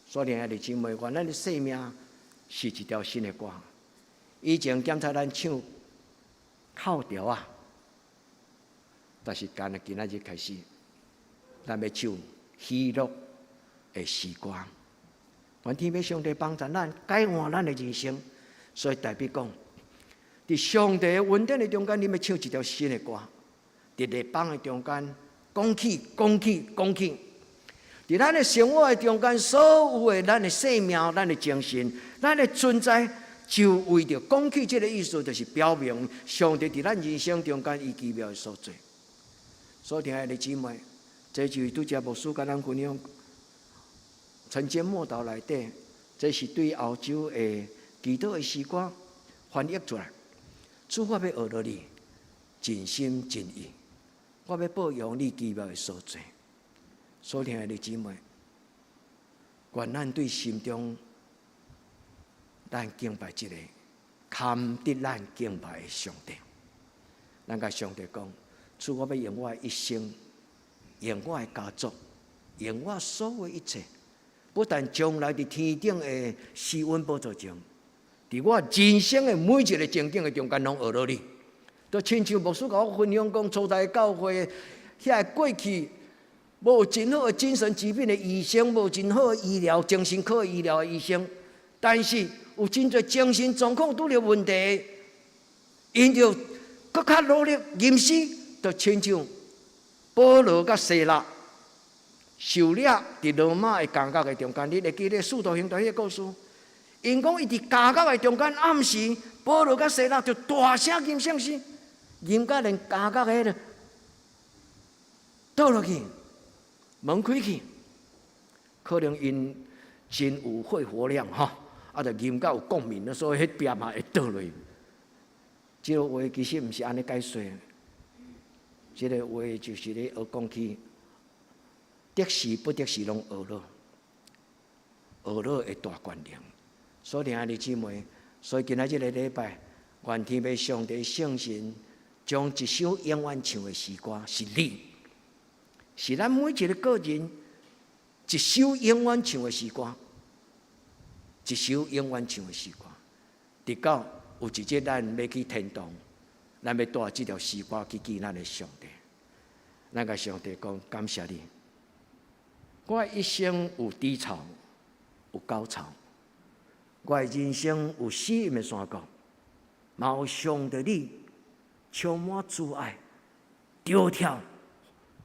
所以兄弟姊妹，願咱的生命是一條新的歌。以前檢查咱唱哭調仔，但是今今仔日開始，咱欲唱喜樂的詩歌。願天父上帝幫助咱改換咱的人生，所以代表講，佇上帝的恩典的中間，你欲唱一條新的歌；佇列邦的中間，講起講起講起。佇咱的生活的中間，所有的咱的生命、咱的精神、咱的存在，就為著講起這个意思，就是表明上帝佇咱人生中間伊奇妙的所作。所以，親愛的姊妹，這就是拄才牧師共咱分享，晨間默禱內底，這是對歐洲的祈禱的詩歌翻譯出來。主，我欲呵咾你，盡心盡意，我欲報揚你奇妙的所作。所親愛的姊妹，願咱對心中，咱敬拜這个堪得咱敬拜的上帝。咱共上帝講：主，我欲用我的一生，用我的家族，用我所有一切，不但將來佇天頂的施恩寶座前，佇我人生的每一个情景的中間，攏呵咾你。就親像牧師共我分享講，初代教會遐過去無真好的精神疾病的醫生，無真好的醫療精神科醫療的醫生，但是有真濟精神狀況拄著問題，𪜶就閣較努力吟詩，就親像保羅佮西拉受掠佇羅馬的監獄的中間，你會記得《使徒行傳》彼个故事？𪜶講伊佇監獄的中間，暗時保羅佮西拉就大聲吟聖詩，吟甲連監獄的彼个倒落去，門開去，可能𪜶真有肺活量吼，啊，就吟甲有共鳴，所以彼壁嘛會倒落去。這个話其實毋是按呢解說，這个話就是咧學講起，得時不得時攏呵咾，呵咾的大權能。所以兄弟姊妹，所以今仔這个禮拜，願天父上帝聖神將一首永遠唱的詩歌，是你，是咱每一个個人。一首永遠唱的詩歌，一首永遠唱的詩歌，直到有一日咱欲去天堂，咱欲帶這條詩歌去見咱的上帝。咱共上帝講，感謝你，我一生有低潮，有高潮，我的人生有死蔭的山谷，嘛有上帝你充滿慈愛、跳跳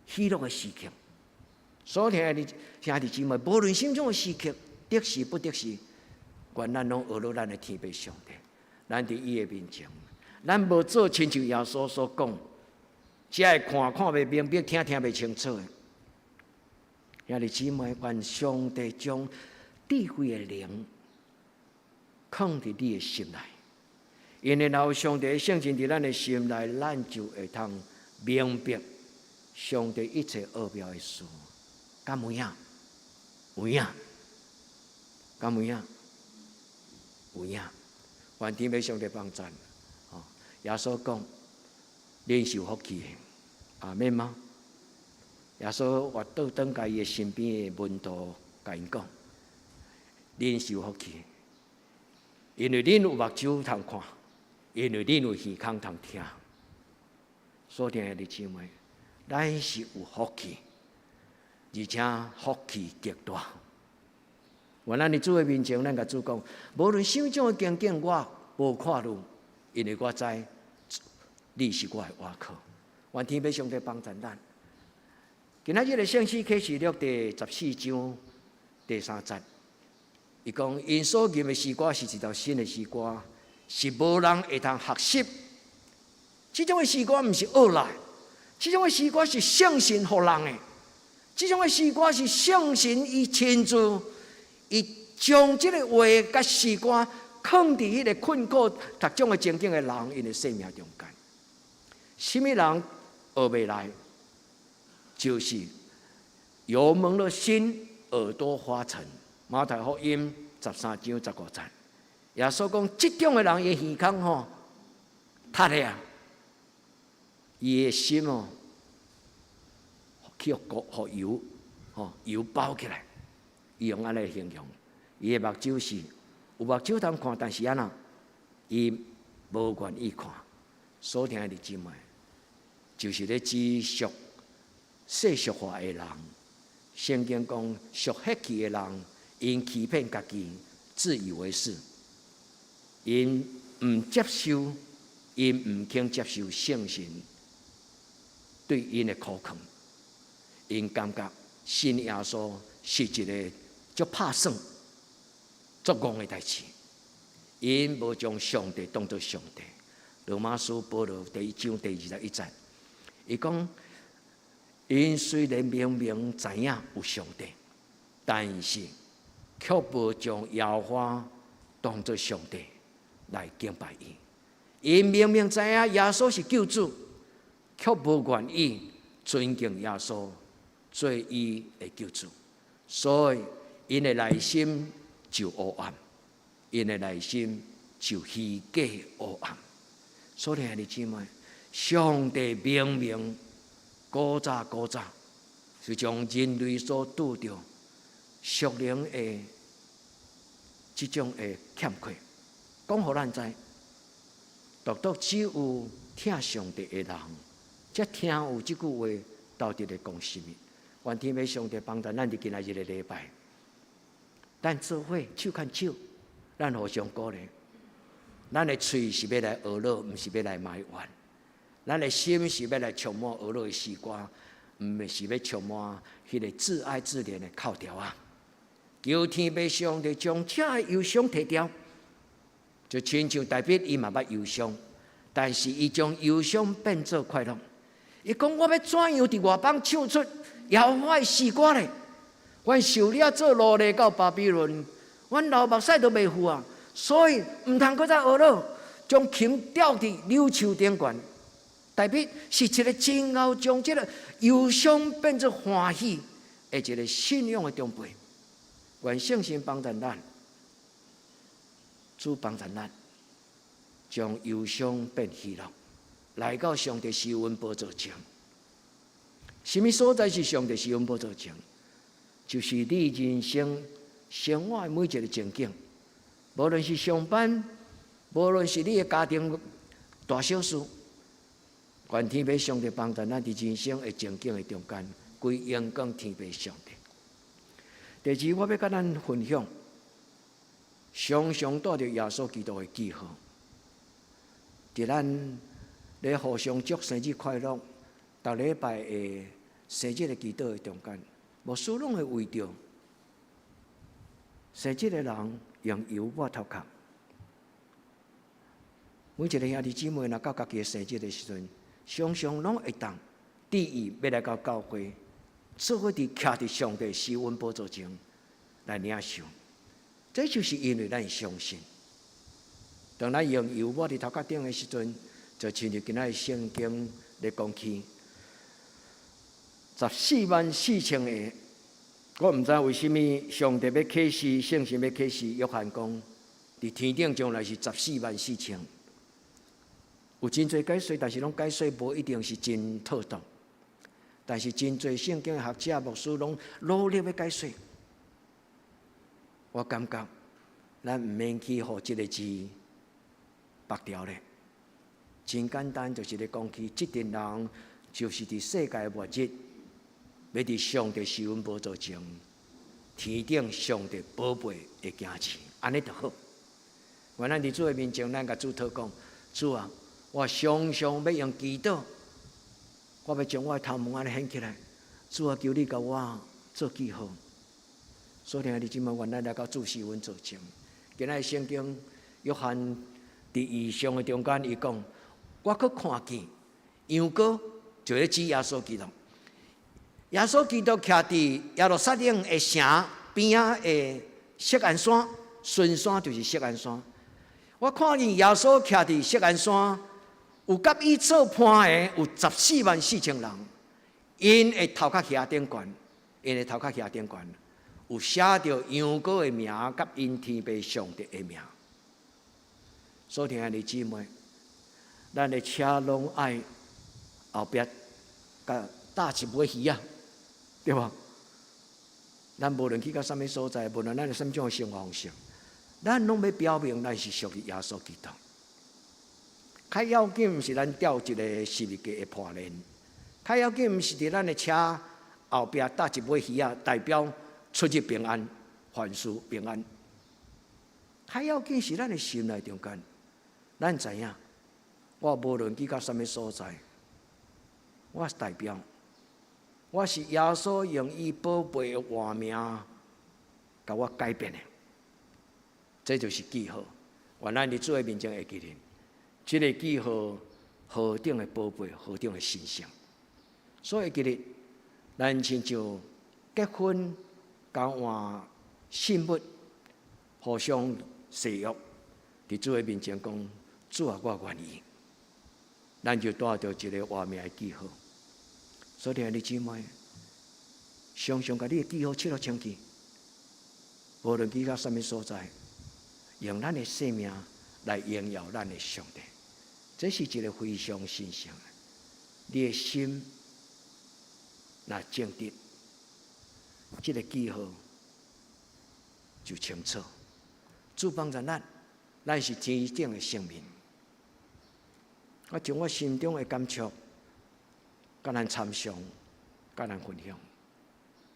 喜樂的時刻。所以兄弟兄弟姊妹，無論啥種的時刻，得時不得時，願咱攏學落咱的天父上帝，咱佇伊的面前，咱無做親像耶穌所講，只會看看袂明白，聽聽袂清楚的。兄弟姊妹，願上帝將智慧的靈囥佇你的心內，因為若有上帝的聖神佇咱的心內，咱就會通明白上帝一切奧妙的事。敢有影？有影？敢有影？有影？願天父上帝幫贊。哦，耶穌講，恁是有福氣的，阿們嗎？耶穌活倒轉共伊的身邊的門徒，共𪜶講，恁是有福氣，因為恁有目睭通看，因為恁有耳孔通聽。所聽的姊妹，咱是有福氣，而且福氣極大。願咱佇主的面前，咱共主講，無論啥種的情景，我無看慮，因為我知你是我的倚靠。願天父上帝幫助咱。今仔日的聖詩啟示錄第14章第3節，伊講𪜶所吟的詩歌是一條新的詩歌，是無人會通學習。這種的詩歌毋是學來，這種的詩歌是聖神予人的。這種的詩歌是聖神伊親自，伊將這个話佮詩歌囥佇彼个困苦各種的情景的人𪜶的生命中間。啥物人學袂來？就是油蒙了心，耳朵發沉。馬太福音13章15節，耶穌講：這種的人，伊耳孔吼，窒的啊，伊的心哦，去予油吼油包起來，伊用按呢形容，伊的目睭是有目睭通看，但是按怎，伊無願意看。所聽的姊妹，就是咧指屬世俗化的人。聖經講屬血氣的人，𪜶欺騙家己，自以為是，𪜶毋接受，𪜶毋肯接受聖神對𪜶的苦勸，𪜶感覺信耶穌是一个足拍算、足戇的代誌，𪜶無將上帝當做上帝。羅馬書保羅第1章第21節，伊講。𪜶雖然明明知影有上帝，但是卻無將耶和華當作上帝來敬拜伊。𪜶明明知影耶穌是救主，卻無願意尊敬耶穌做伊的救主，所以𪜶的內心就黑暗，𪜶的內心就虛假黑暗。所以兄弟姊妹，上帝明明古早古早，是將人類所拄著屬靈的這種的欠缺，講予咱知，獨獨只有疼上帝的人，才聽有這句話到底咧講啥物。願天父上帝幫助咱佇今仔日的禮拜，咱做伙手牽手，咱互相鼓勵。咱的喙是欲來呵咾，毋是欲來埋怨。咱的心是欲來充滿呵咾的詩歌，毋是欲充滿彼个自哀自憐的哭調仔。求天父上帝將這个憂傷提掉，就親像大衛伊嘛捌憂傷，但是伊將憂傷變做快樂。伊講我欲怎樣佇外邦唱出耶和華的詩歌咧？阮受了做奴隸到巴比倫，阮流目屎都袂赴啊！所以毋通閣再呵咾，將琴吊佇柳樹頂懸。大衛是一个真𠢕將這个憂傷變做歡喜的一个信仰的長輩。願聖神幫助咱，主幫助咱，將憂傷變喜樂，來到上帝施恩寶座前。啥物所在是上帝施恩寶座前？就是你人生生活的每一个情景，無論是上班，無論是你的家庭大小事，願天父上帝幫助咱佇人生的情景的中間，歸榮光天父上帝。第二，我欲佮咱分享，常常帶著耶穌基督的記號，佇咱咧互相祝生日快樂，逐禮拜的生日的祈禱的中間，牧師攏會為著生日的人用油抹頭殼。每一個兄弟姊妹若到家己的生日的時陣，常常攏會當致意欲來到教會，做伙佇徛佇上帝施恩寶座前來領受。這就是因為咱相信。當咱用油抹佇頭殼頂的時陣，就親像今仔日聖經咧講起14萬4千個。我毋知為啥物上帝欲啟示，聖神欲啟示約翰講，佇天頂將來是十四萬四千。有真濟解說，但是攏解說無一定是真妥當。但是真濟聖經學者、牧師攏努力欲解說。我感覺咱毋免去予這个字縛牢咧。真簡單，就是咧講起，這陣人就是佇世界末日，欲佇上帝施恩寶座前，天頂上帝寶貝的行前，按呢就好。願咱佇主的面前，咱共主禱講：主啊，我常常欲用祈禱，我欲將我的頭毛按呢掀起來。主啊，求你共我做記號。所以兄弟姊妹，願咱來到主施恩座前。今仔日聖經約翰佇異象的中間，伊講：我閣看見羊羔，就咧指耶穌基督。耶穌基督徛佇耶路撒冷的城邊仔的錫安山，巡山就是錫安山。我看見耶穌徛佇錫安山，有佮伊做伴的有十四萬四千人，𪜶的頭殼額頂懸，𪜶的頭殼額頂懸有寫著羊羔的名，佮𪜶天父上帝的名。所以兄弟姊妹，咱的車攏愛後壁共搭一尾魚仔，對無？咱無論去到啥物所在，無論咱有啥物種的生活方式，咱攏欲表明咱是屬於耶穌基督。較要緊毋是咱吊一个十字架的破鏈，較要緊毋是佇咱的車後壁搭一尾魚仔，代表出入平安，凡事平安。較要緊是咱的心內中間，咱知影，我無論去到啥物所在，我代表我是耶穌用伊寶貝的活命，共我改變的，這就是記號。願咱佇主的面前會記得，這个記號何等的寶貝，何等的神聖。所以記得，咱親像結婚交換信物，互相誓約，佇主的面前講：主啊，我願意。咱就帶著一个活命的記號。所以兄弟姊妹，常常共你的記號拭予清氣，無論去到啥物所在，用咱的生命來榮耀咱的上帝，這是一个非常神聖的。你的心若正直，這个記號就清楚。主幫助咱，咱是天頂的聖民。我將我心中的感觸，佮咱參詳，佮咱分享。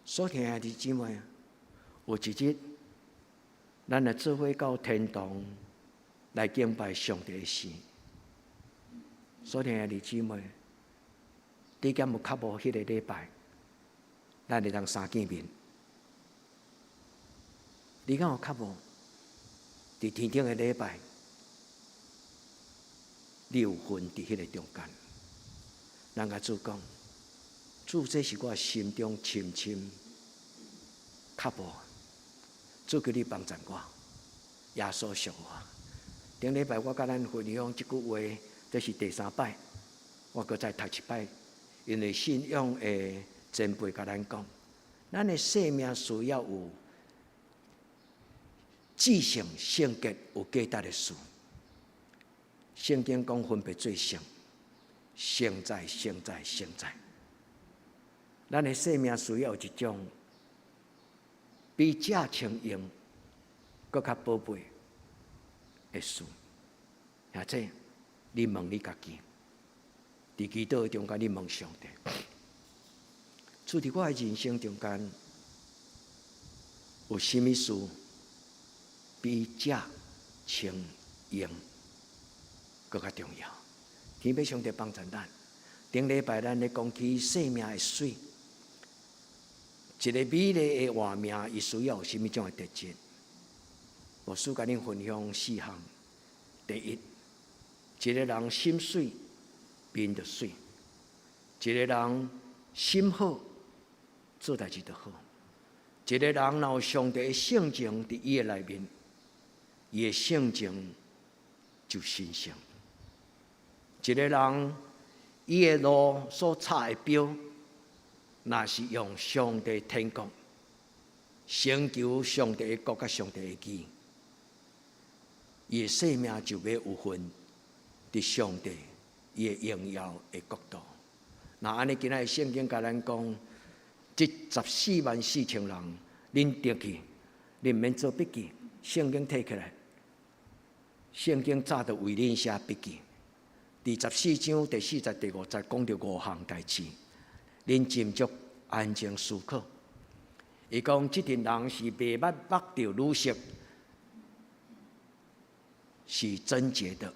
所以兄弟姊妹，有一日，咱來做伙到天堂來敬拜上帝的時。所以兄弟姊妹，你敢有渴慕彼个禮拜，咱會當相見面？你敢有渴慕？佇天頂的禮拜，你有份佇彼个中間。咱共主講，主，這是我心中深深渴慕。主求你幫助我，耶穌屬我。頂禮拜我佮咱分享這句話，這是第三擺，我閣再讀一擺，因為信仰的前輩共咱講，咱的生命需要有至聖、聖潔、有價值的事。聖經講分別做聖，聖在、聖在、聖在。咱的生命需要有一種比食穿用閣較寶貝的事？兄弟，你問你家己，佇祈禱中間，你問上帝。主佇我的人生中間，有啥物事比食穿用閣較重要？天父上帝幫助咱。頂禮拜咱咧講起生命的媠，一個美麗的活命，伊需要有啥物種的特質？牧師共恁分享四項。第一，一個人心媠，面就媠；一個人心好，做代誌就好。一個人若有上帝的性情佇伊的內面，伊的性情就神聖。一個人伊的路所插的標，若是用上帝天國，成就上帝的國佮上帝的義，伊的生命就欲有份佇上帝伊的榮耀的國度。若按呢，今仔日聖經共咱講，這144,000人，恁著去，恁毋免做筆記，聖經提起來，聖經早就為恁寫筆記。第14章第四節、第五節講著五項代誌，恁斟酌安靜思考。伊講，這陣人是袂捌目著女色，是貞潔的，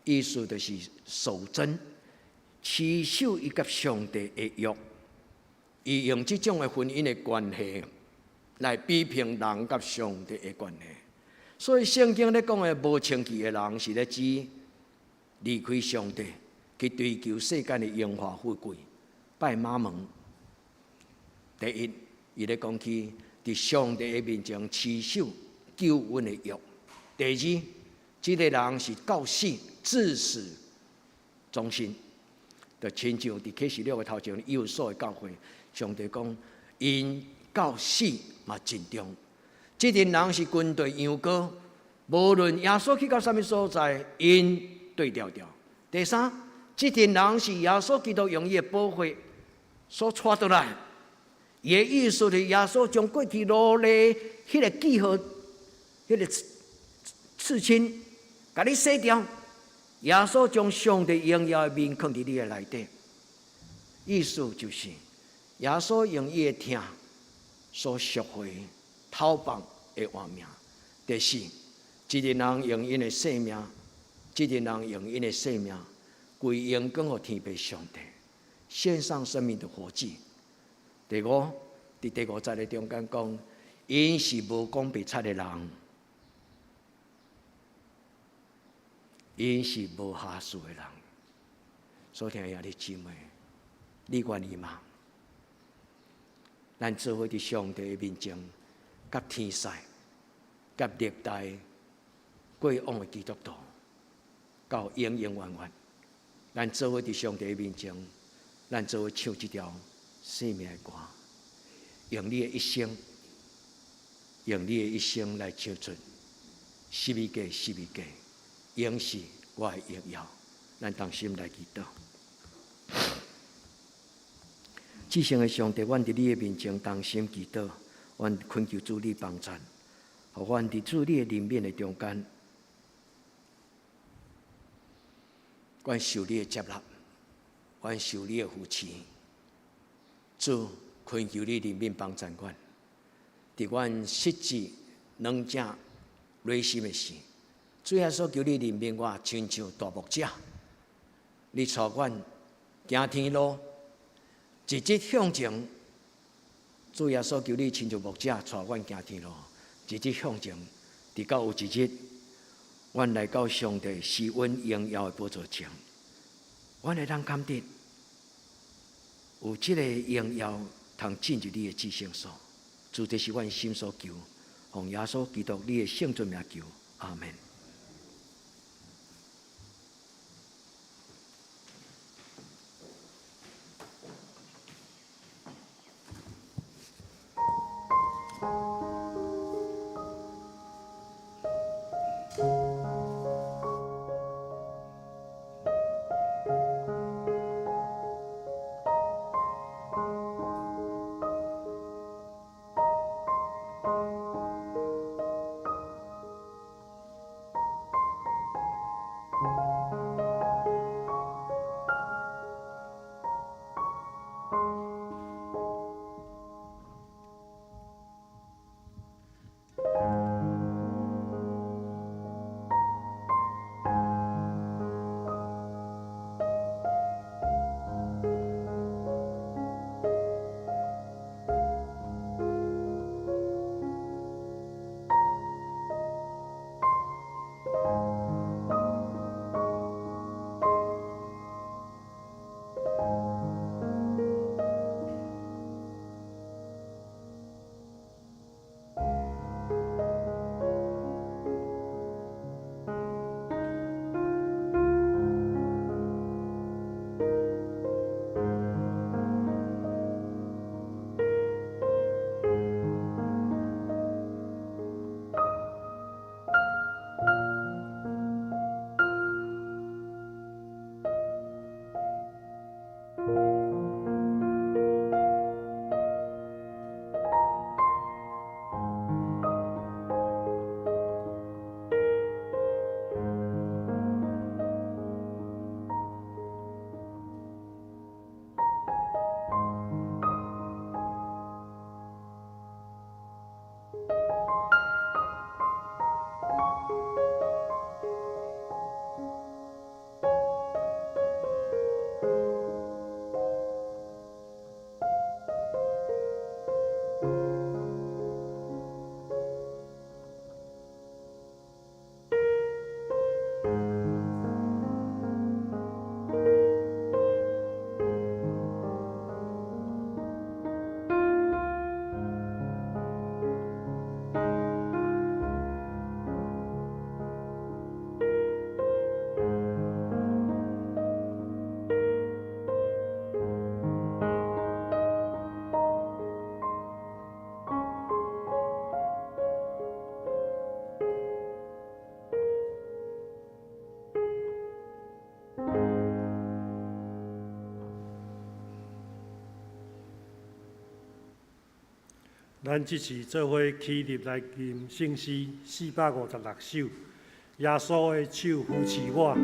意思就是守貞，持守伊佮上帝的約。伊用這種的婚姻的關係來比評人佮上帝的關係。所以聖經咧講的無清氣的人，是咧指離開上帝去追求世間的榮華富貴，拜瑪門。第一，伊咧講起佇上帝的面前持守救恩的約。第二，這个人是到死至死忠心，就親像佇啟示錄的頭前以弗所的教會，上帝講𪜶到死嘛盡忠。這陣人是跟隨羊羔，無論耶穌去到啥物所在，𪜶對牢牢。第三，這陣人是耶穌基督用伊的寶血所帶倒來，伊的意思是耶穌將過去奴隸彼个記號、彼个刺青，共你洗掉。耶穌將上帝榮耀的面囥佇你的內底，意思就是耶穌用伊的疼所贖回討放的活命。第四，這個人用𪜶的生命，這個人用𪜶的生命歸榮光予天父上帝，獻上生命的活祭。第五，佇第五節的中間講，𪜶是無講白賊的人，𪜶是無瑕疵的人。所聽的兄弟姊妹，你願意嗎？咱做伙佇上帝的面前，佮天使、佮歷代過往的基督徒，到永永遠遠，咱做伙佇上帝的面前，咱做伙唱這條生命的歌，用你的一生，用你的一生來唱出十字架，十字架，永是我的榮耀。咱同心來祈禱。至聖的上帝，阮佇你的面前同心祈禱，阮懇求主你幫贊，予阮佇主你的憐憫的中間，阮受你的接納，阮受你的扶持。主，懇求你憐憫幫贊阮，佇阮失志軟正累心的時，主耶穌求你憐憫我，親像大牧者，你帶阮行天路，直直向前。主耶穌求你親像牧者帶阮行天路，直直向前，直到有一日，阮來到上帝施恩榮耀的寶座前，阮會當感得有這个榮耀通進入你的至聖所。主，這是阮心所求，奉耶穌基督你的聖尊名求，阿門。咱這時做伙起立來吟聖詩456首，耶穌的手扶持我。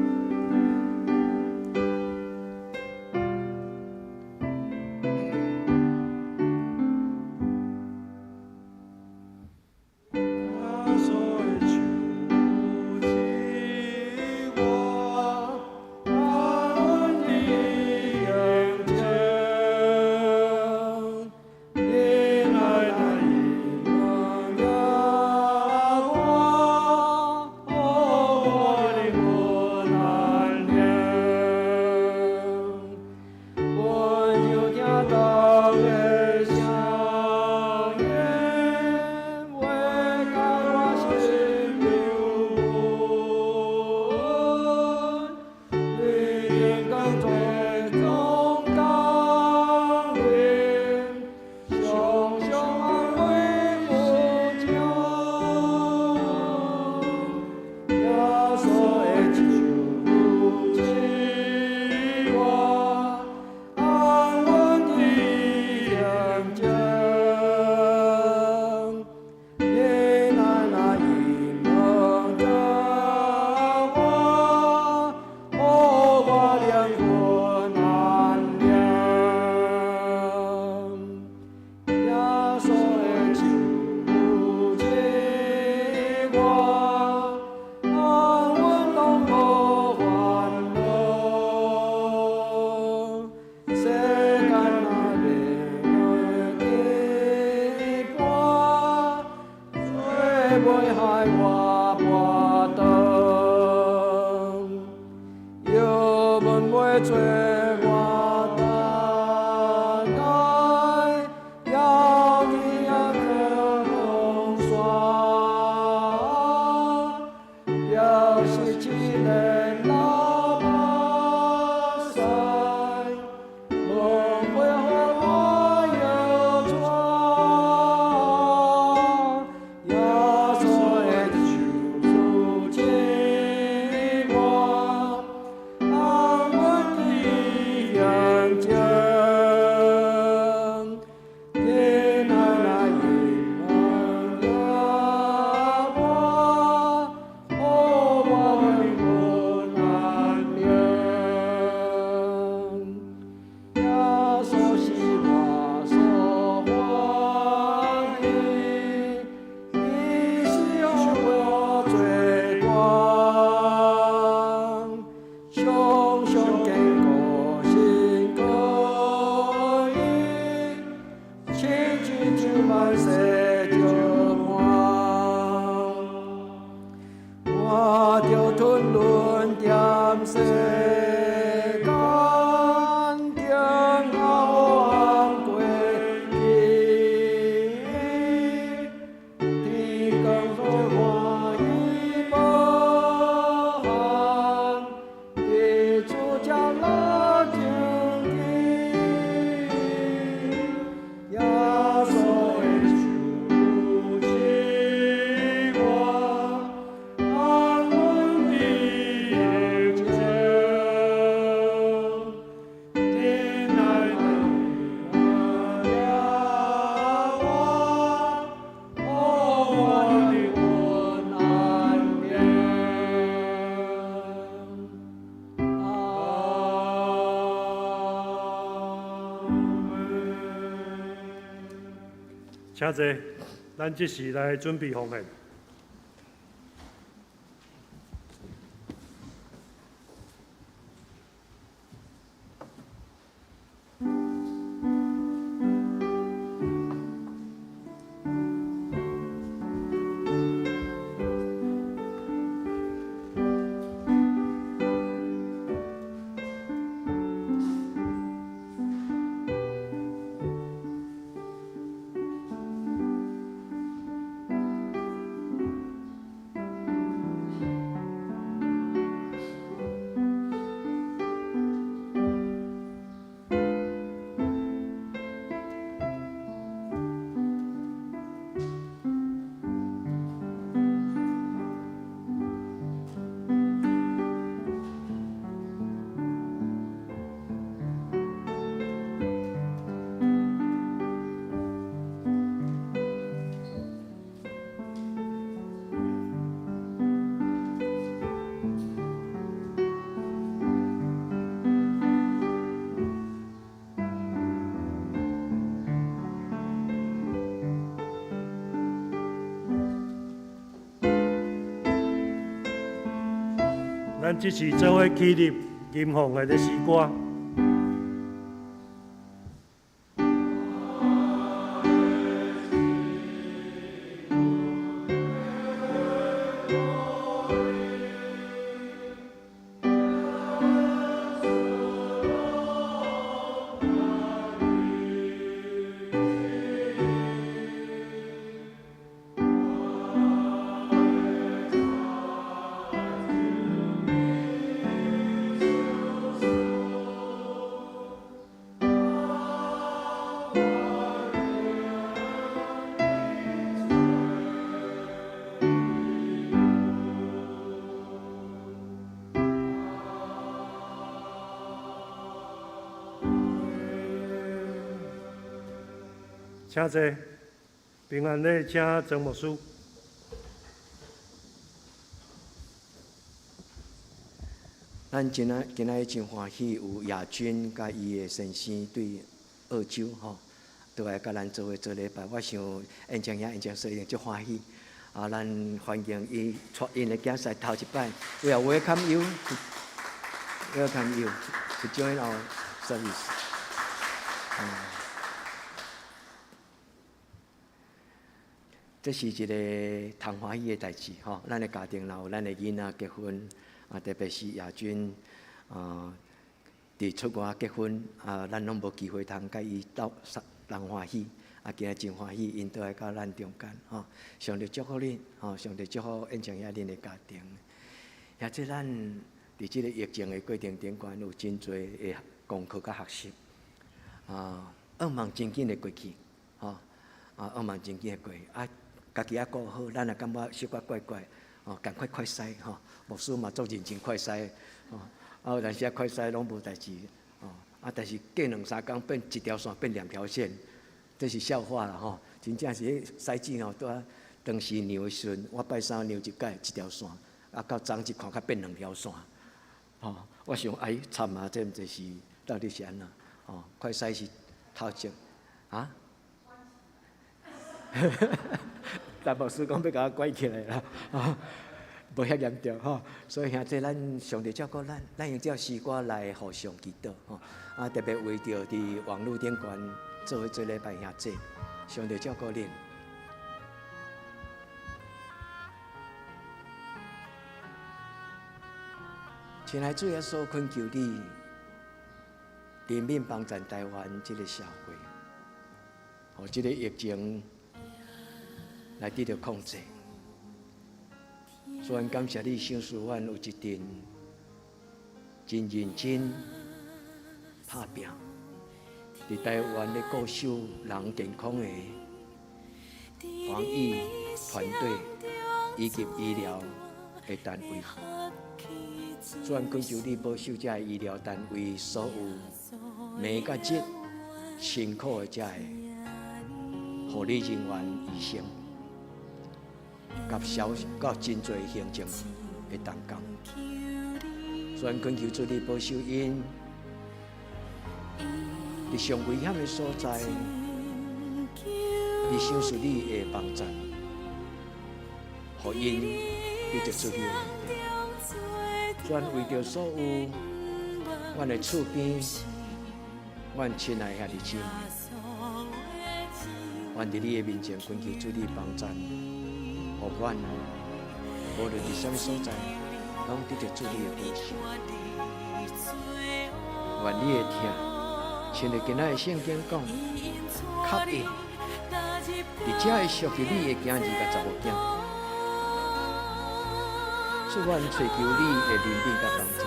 請坐，咱這時來準備奉獻。咱這是做伙起立吟誦的這詩歌。請坐，平安禮，請曾牧師。咱今仔今仔日真歡喜，有亞軍佮伊的先生對澳洲吼，倒來佮咱做伙做禮拜。我想燕江兄、燕江嫂一定足歡喜。啊，咱歡迎伊帶𪜶的囝婿頭一擺。We are welcome you, welcome you to join our service. 這是一个通歡喜的代誌吼，咱的家庭若有咱的囡仔結婚，啊，特別是亞軍啊，佇出外結婚啊，咱攏無機會通佮伊鬥同歡喜，啊，今日真歡喜，𪜶倒來到咱中間吼，上帝祝福恁，吼，上帝祝福燕江兄恁的家庭。也這咱佇這个疫情的過程頂懸有真濟的功課佮學習，啊，向望真緊的過去，吼，啊，向望真緊的過去，啊。家己猶顧好，咱也感覺小可怪怪，哦，仝款快篩吼，牧師嘛足認真快篩，吼，啊有當時啊快篩攏無代誌，哦，啊但是過兩三工變一條線變兩條線，這是笑話啦吼，真正是彼篩子吼，拄仔當時量的時陣，我拜三量一擺一條線，啊到昨日看較變兩條線，吼，我想哎慘啊，這毋知是到底是按怎，吼，快篩是頭前，啊？但牧師講欲共我關起來啦，啊，無遐嚴重吼，所以兄弟，咱上帝照顧咱，咱用這詩歌來互相祈禱吼，啊，特別為著佇網路頂懸做伙做禮拜兄弟，上帝照顧恁。親愛主耶穌，懇求你憐憫幫贊台灣這个社會，予這个疫情來得著控制。主，感謝你賞賜阮有一陣真認真拍拚，佇台灣咧固守人健康的防疫團隊以及醫療的單位。主，懇求你保守這个醫療單位所有暝佮日辛苦的這个護理人員、醫生，佮小佮真濟行政的同工。主，懇求主你保守𪜶佇上危險的所在，你賞賜你的幫贊，予𪜶得著主你的恩典。主，為著所有阮的厝邊，阮親愛兄弟姊妹，阮佇你的面前懇求主你幫贊，予阮無論佇啥物所在，攏得著主你的保守。願你的疼，親像今仔的聖經講，確認佇遮會屬於你的囝兒佮查某囝。主，阮揣求你的憐憫佮幫助，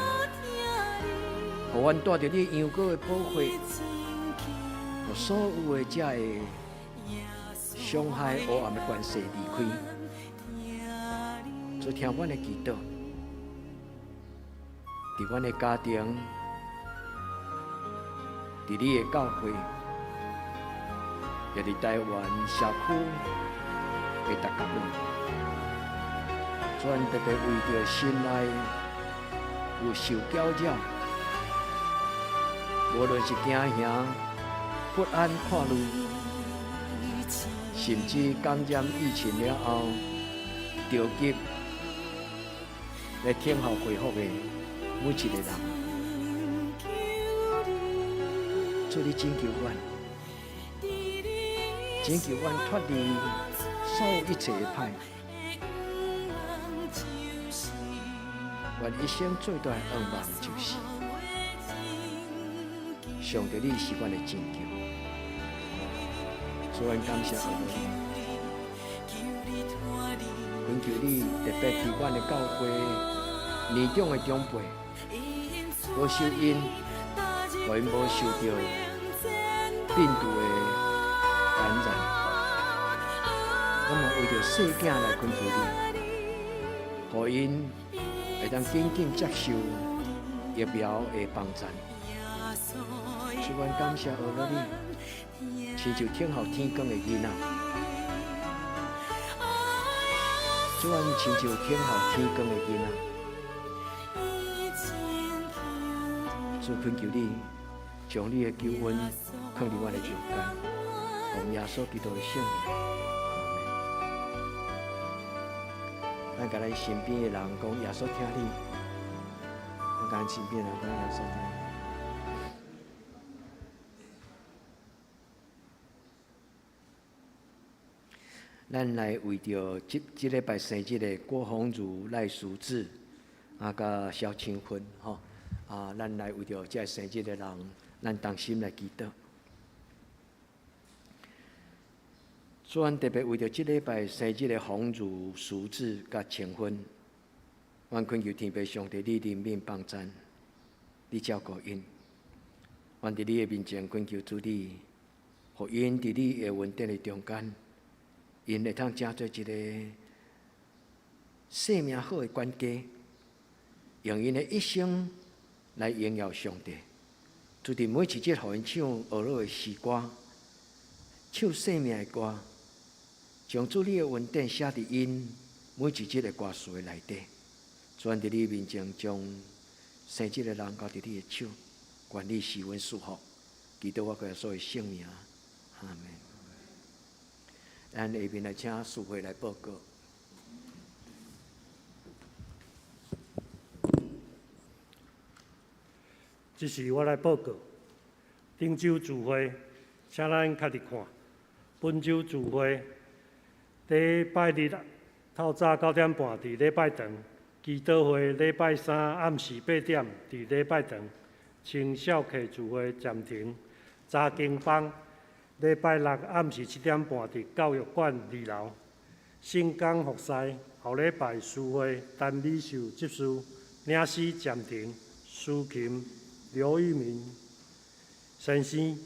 予阮帶著你羊羔的寶血，予所有的這个傷害黑暗的權勢離開。主聽阮的祈禱，佇阮的家庭，佇你的教會，也佇台灣社區的逐角落，主特別為著心內有受攪擾，無論是驚嚇、不安、看慮，甚至感染疫情了後，著急有來聽候回覆的每一个人。主，你拯救阮，拯救阮脫離所有一切的歹。阮一生最大的願望就是，上帝，你是阮的拯救。主，阮感謝阿爸你，懇求你特別佇阮的教會年長的長輩，保守𪜶，予𪜶無受著病毒的感染。阮嘛為著細囝來懇求你，予𪜶會當緊緊接受疫苗的幫贊。主，阮感謝阿爸你，親像聽候天光的囡仔。主，阮親像聽候天光的囡仔。主，懇求你，將你的救恩放佇阮的中間，奉耶穌基督的聖名，阿們。咱共咱身邊的人講，耶穌疼你。咱共咱身邊的人講，耶穌疼你。咱來為著這這禮拜生日的郭鴻儒、賴淑智啊，佮蕭清芬吼啊，咱來為著這生日的人，咱同心來祈禱。主，阮特別為著這禮拜生日的鴻儒、淑智佮清芬，阮懇求天父上帝，你憐憫幫贊，你照顧𪜶。阮佇你的面前懇求主你，予𪜶佇你的恩典的中間。𪜶會通成做一个生命好的管家，用𪜶的一生來榮耀上帝。主佇每一日，予𪜶唱呵咾的詩歌，唱生命的歌，將主你的恩典寫佇𪜶每一日的歌詞的內底。主，阮佇你面前將生日的人交佇你的手，願你賜阮祝福，祈禱我耶穌的聖名，阿們。咱下面來請淑慧來報告。這是我來報告。頂週聚會，請咱較佇看。本週聚會，禮拜日透早9點半佇禮拜堂，祈禱會禮拜三暗時8點佇禮拜堂，青少客聚會暫停，查經班。禮拜六暗時7點半佇教育館二樓，聖工服侍。後禮拜司會陳美秀執事，領詩暫停，司琴劉玉明先生，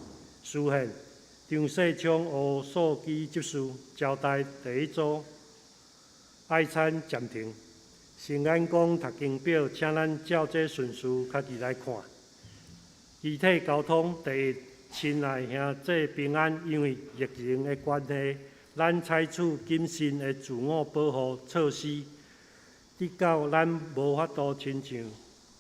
司獻張世昌吴素基執事，招待第一組愛餐暫停。新眼光讀經表，請咱照這順序家己來看。肢體交通第一。親愛兄弟平安，因為疫情的關係，咱採取謹慎的自我保護措施，直到咱無法度親像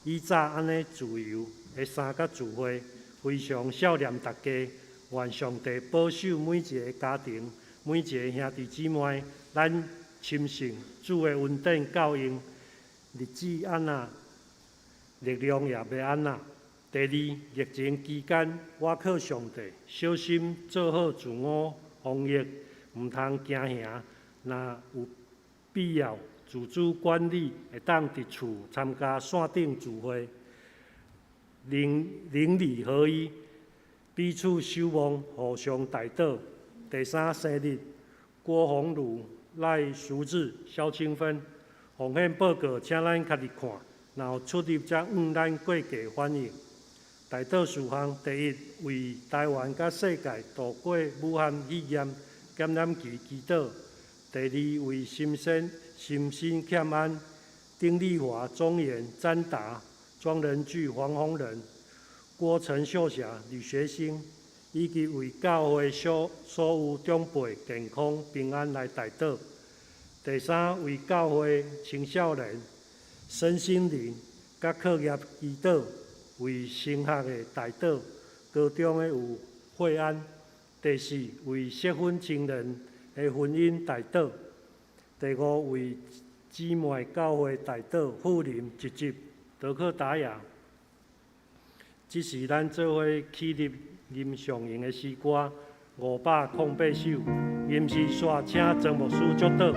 以早按呢自由的三角聚會，非常想念大家，願上帝保守每一个家庭，每一个兄弟姊妹，咱深信主的恩典夠用，日子按怎，力量也欲按怎。第二，疫情期間，我靠上帝，小心做好自我防疫，毋通驚嚇。若有必要，自主管理，會當佇厝參加線頂聚會，鄰鄰里合一，彼此守望，互相代禱。第三，生日，郭鴻儒、賴淑智、蕭清芬，奉獻報告，請咱家己看。若有出入，則向咱過價反映。代禱事項：第一，為台灣佮世界度過武漢肺炎感染期祈禱；第二，為心身心心欠安、丁麗華、鍾妍、詹達、莊仁巨、黃宏仁、郭陳秀霞、呂學興，以及為教會所所有長輩健康平安來代禱。第三，為教會青少年身心靈佮課業祈禱。為升學的代禱，高中的有惠安。第四，為適婚情人的婚姻代禱。第五，為姊妹教會代禱富林一集德克達雅。這是咱做伙起立吟上榮的詩歌508首，吟詩煞請曾牧師祝禱。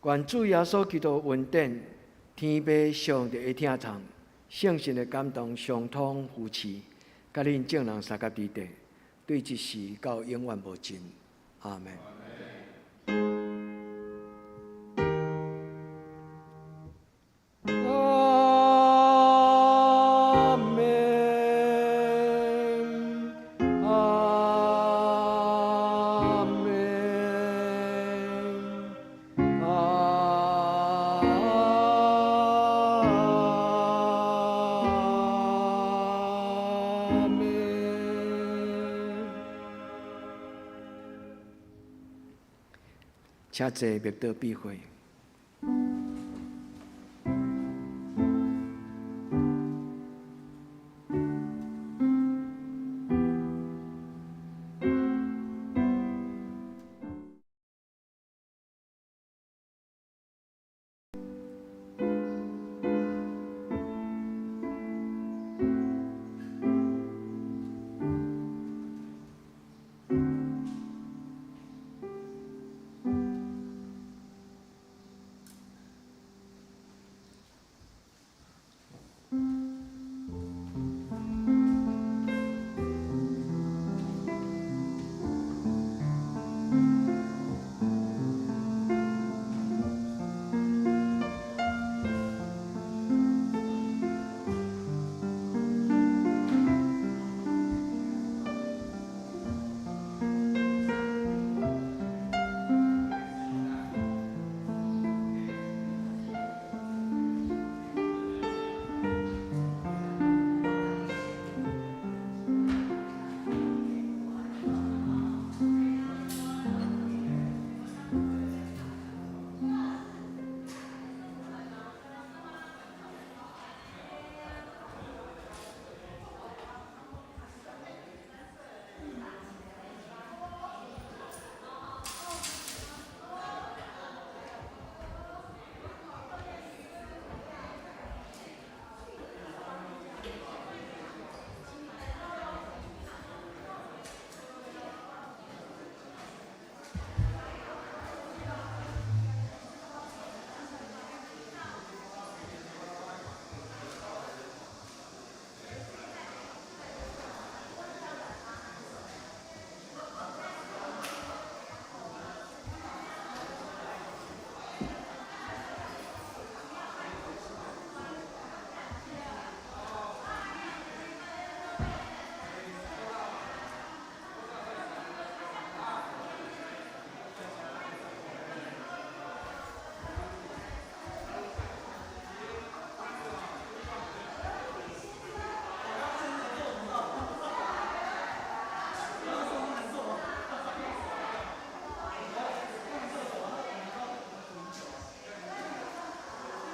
願主耶穌基督恩典、天父上帝的疼痛、聖神的感動、相通扶持，佮恁眾人相佮佇底，對這時到永遠無盡。阿門。阿門，阿門，阿門。請坐，默禱閉會。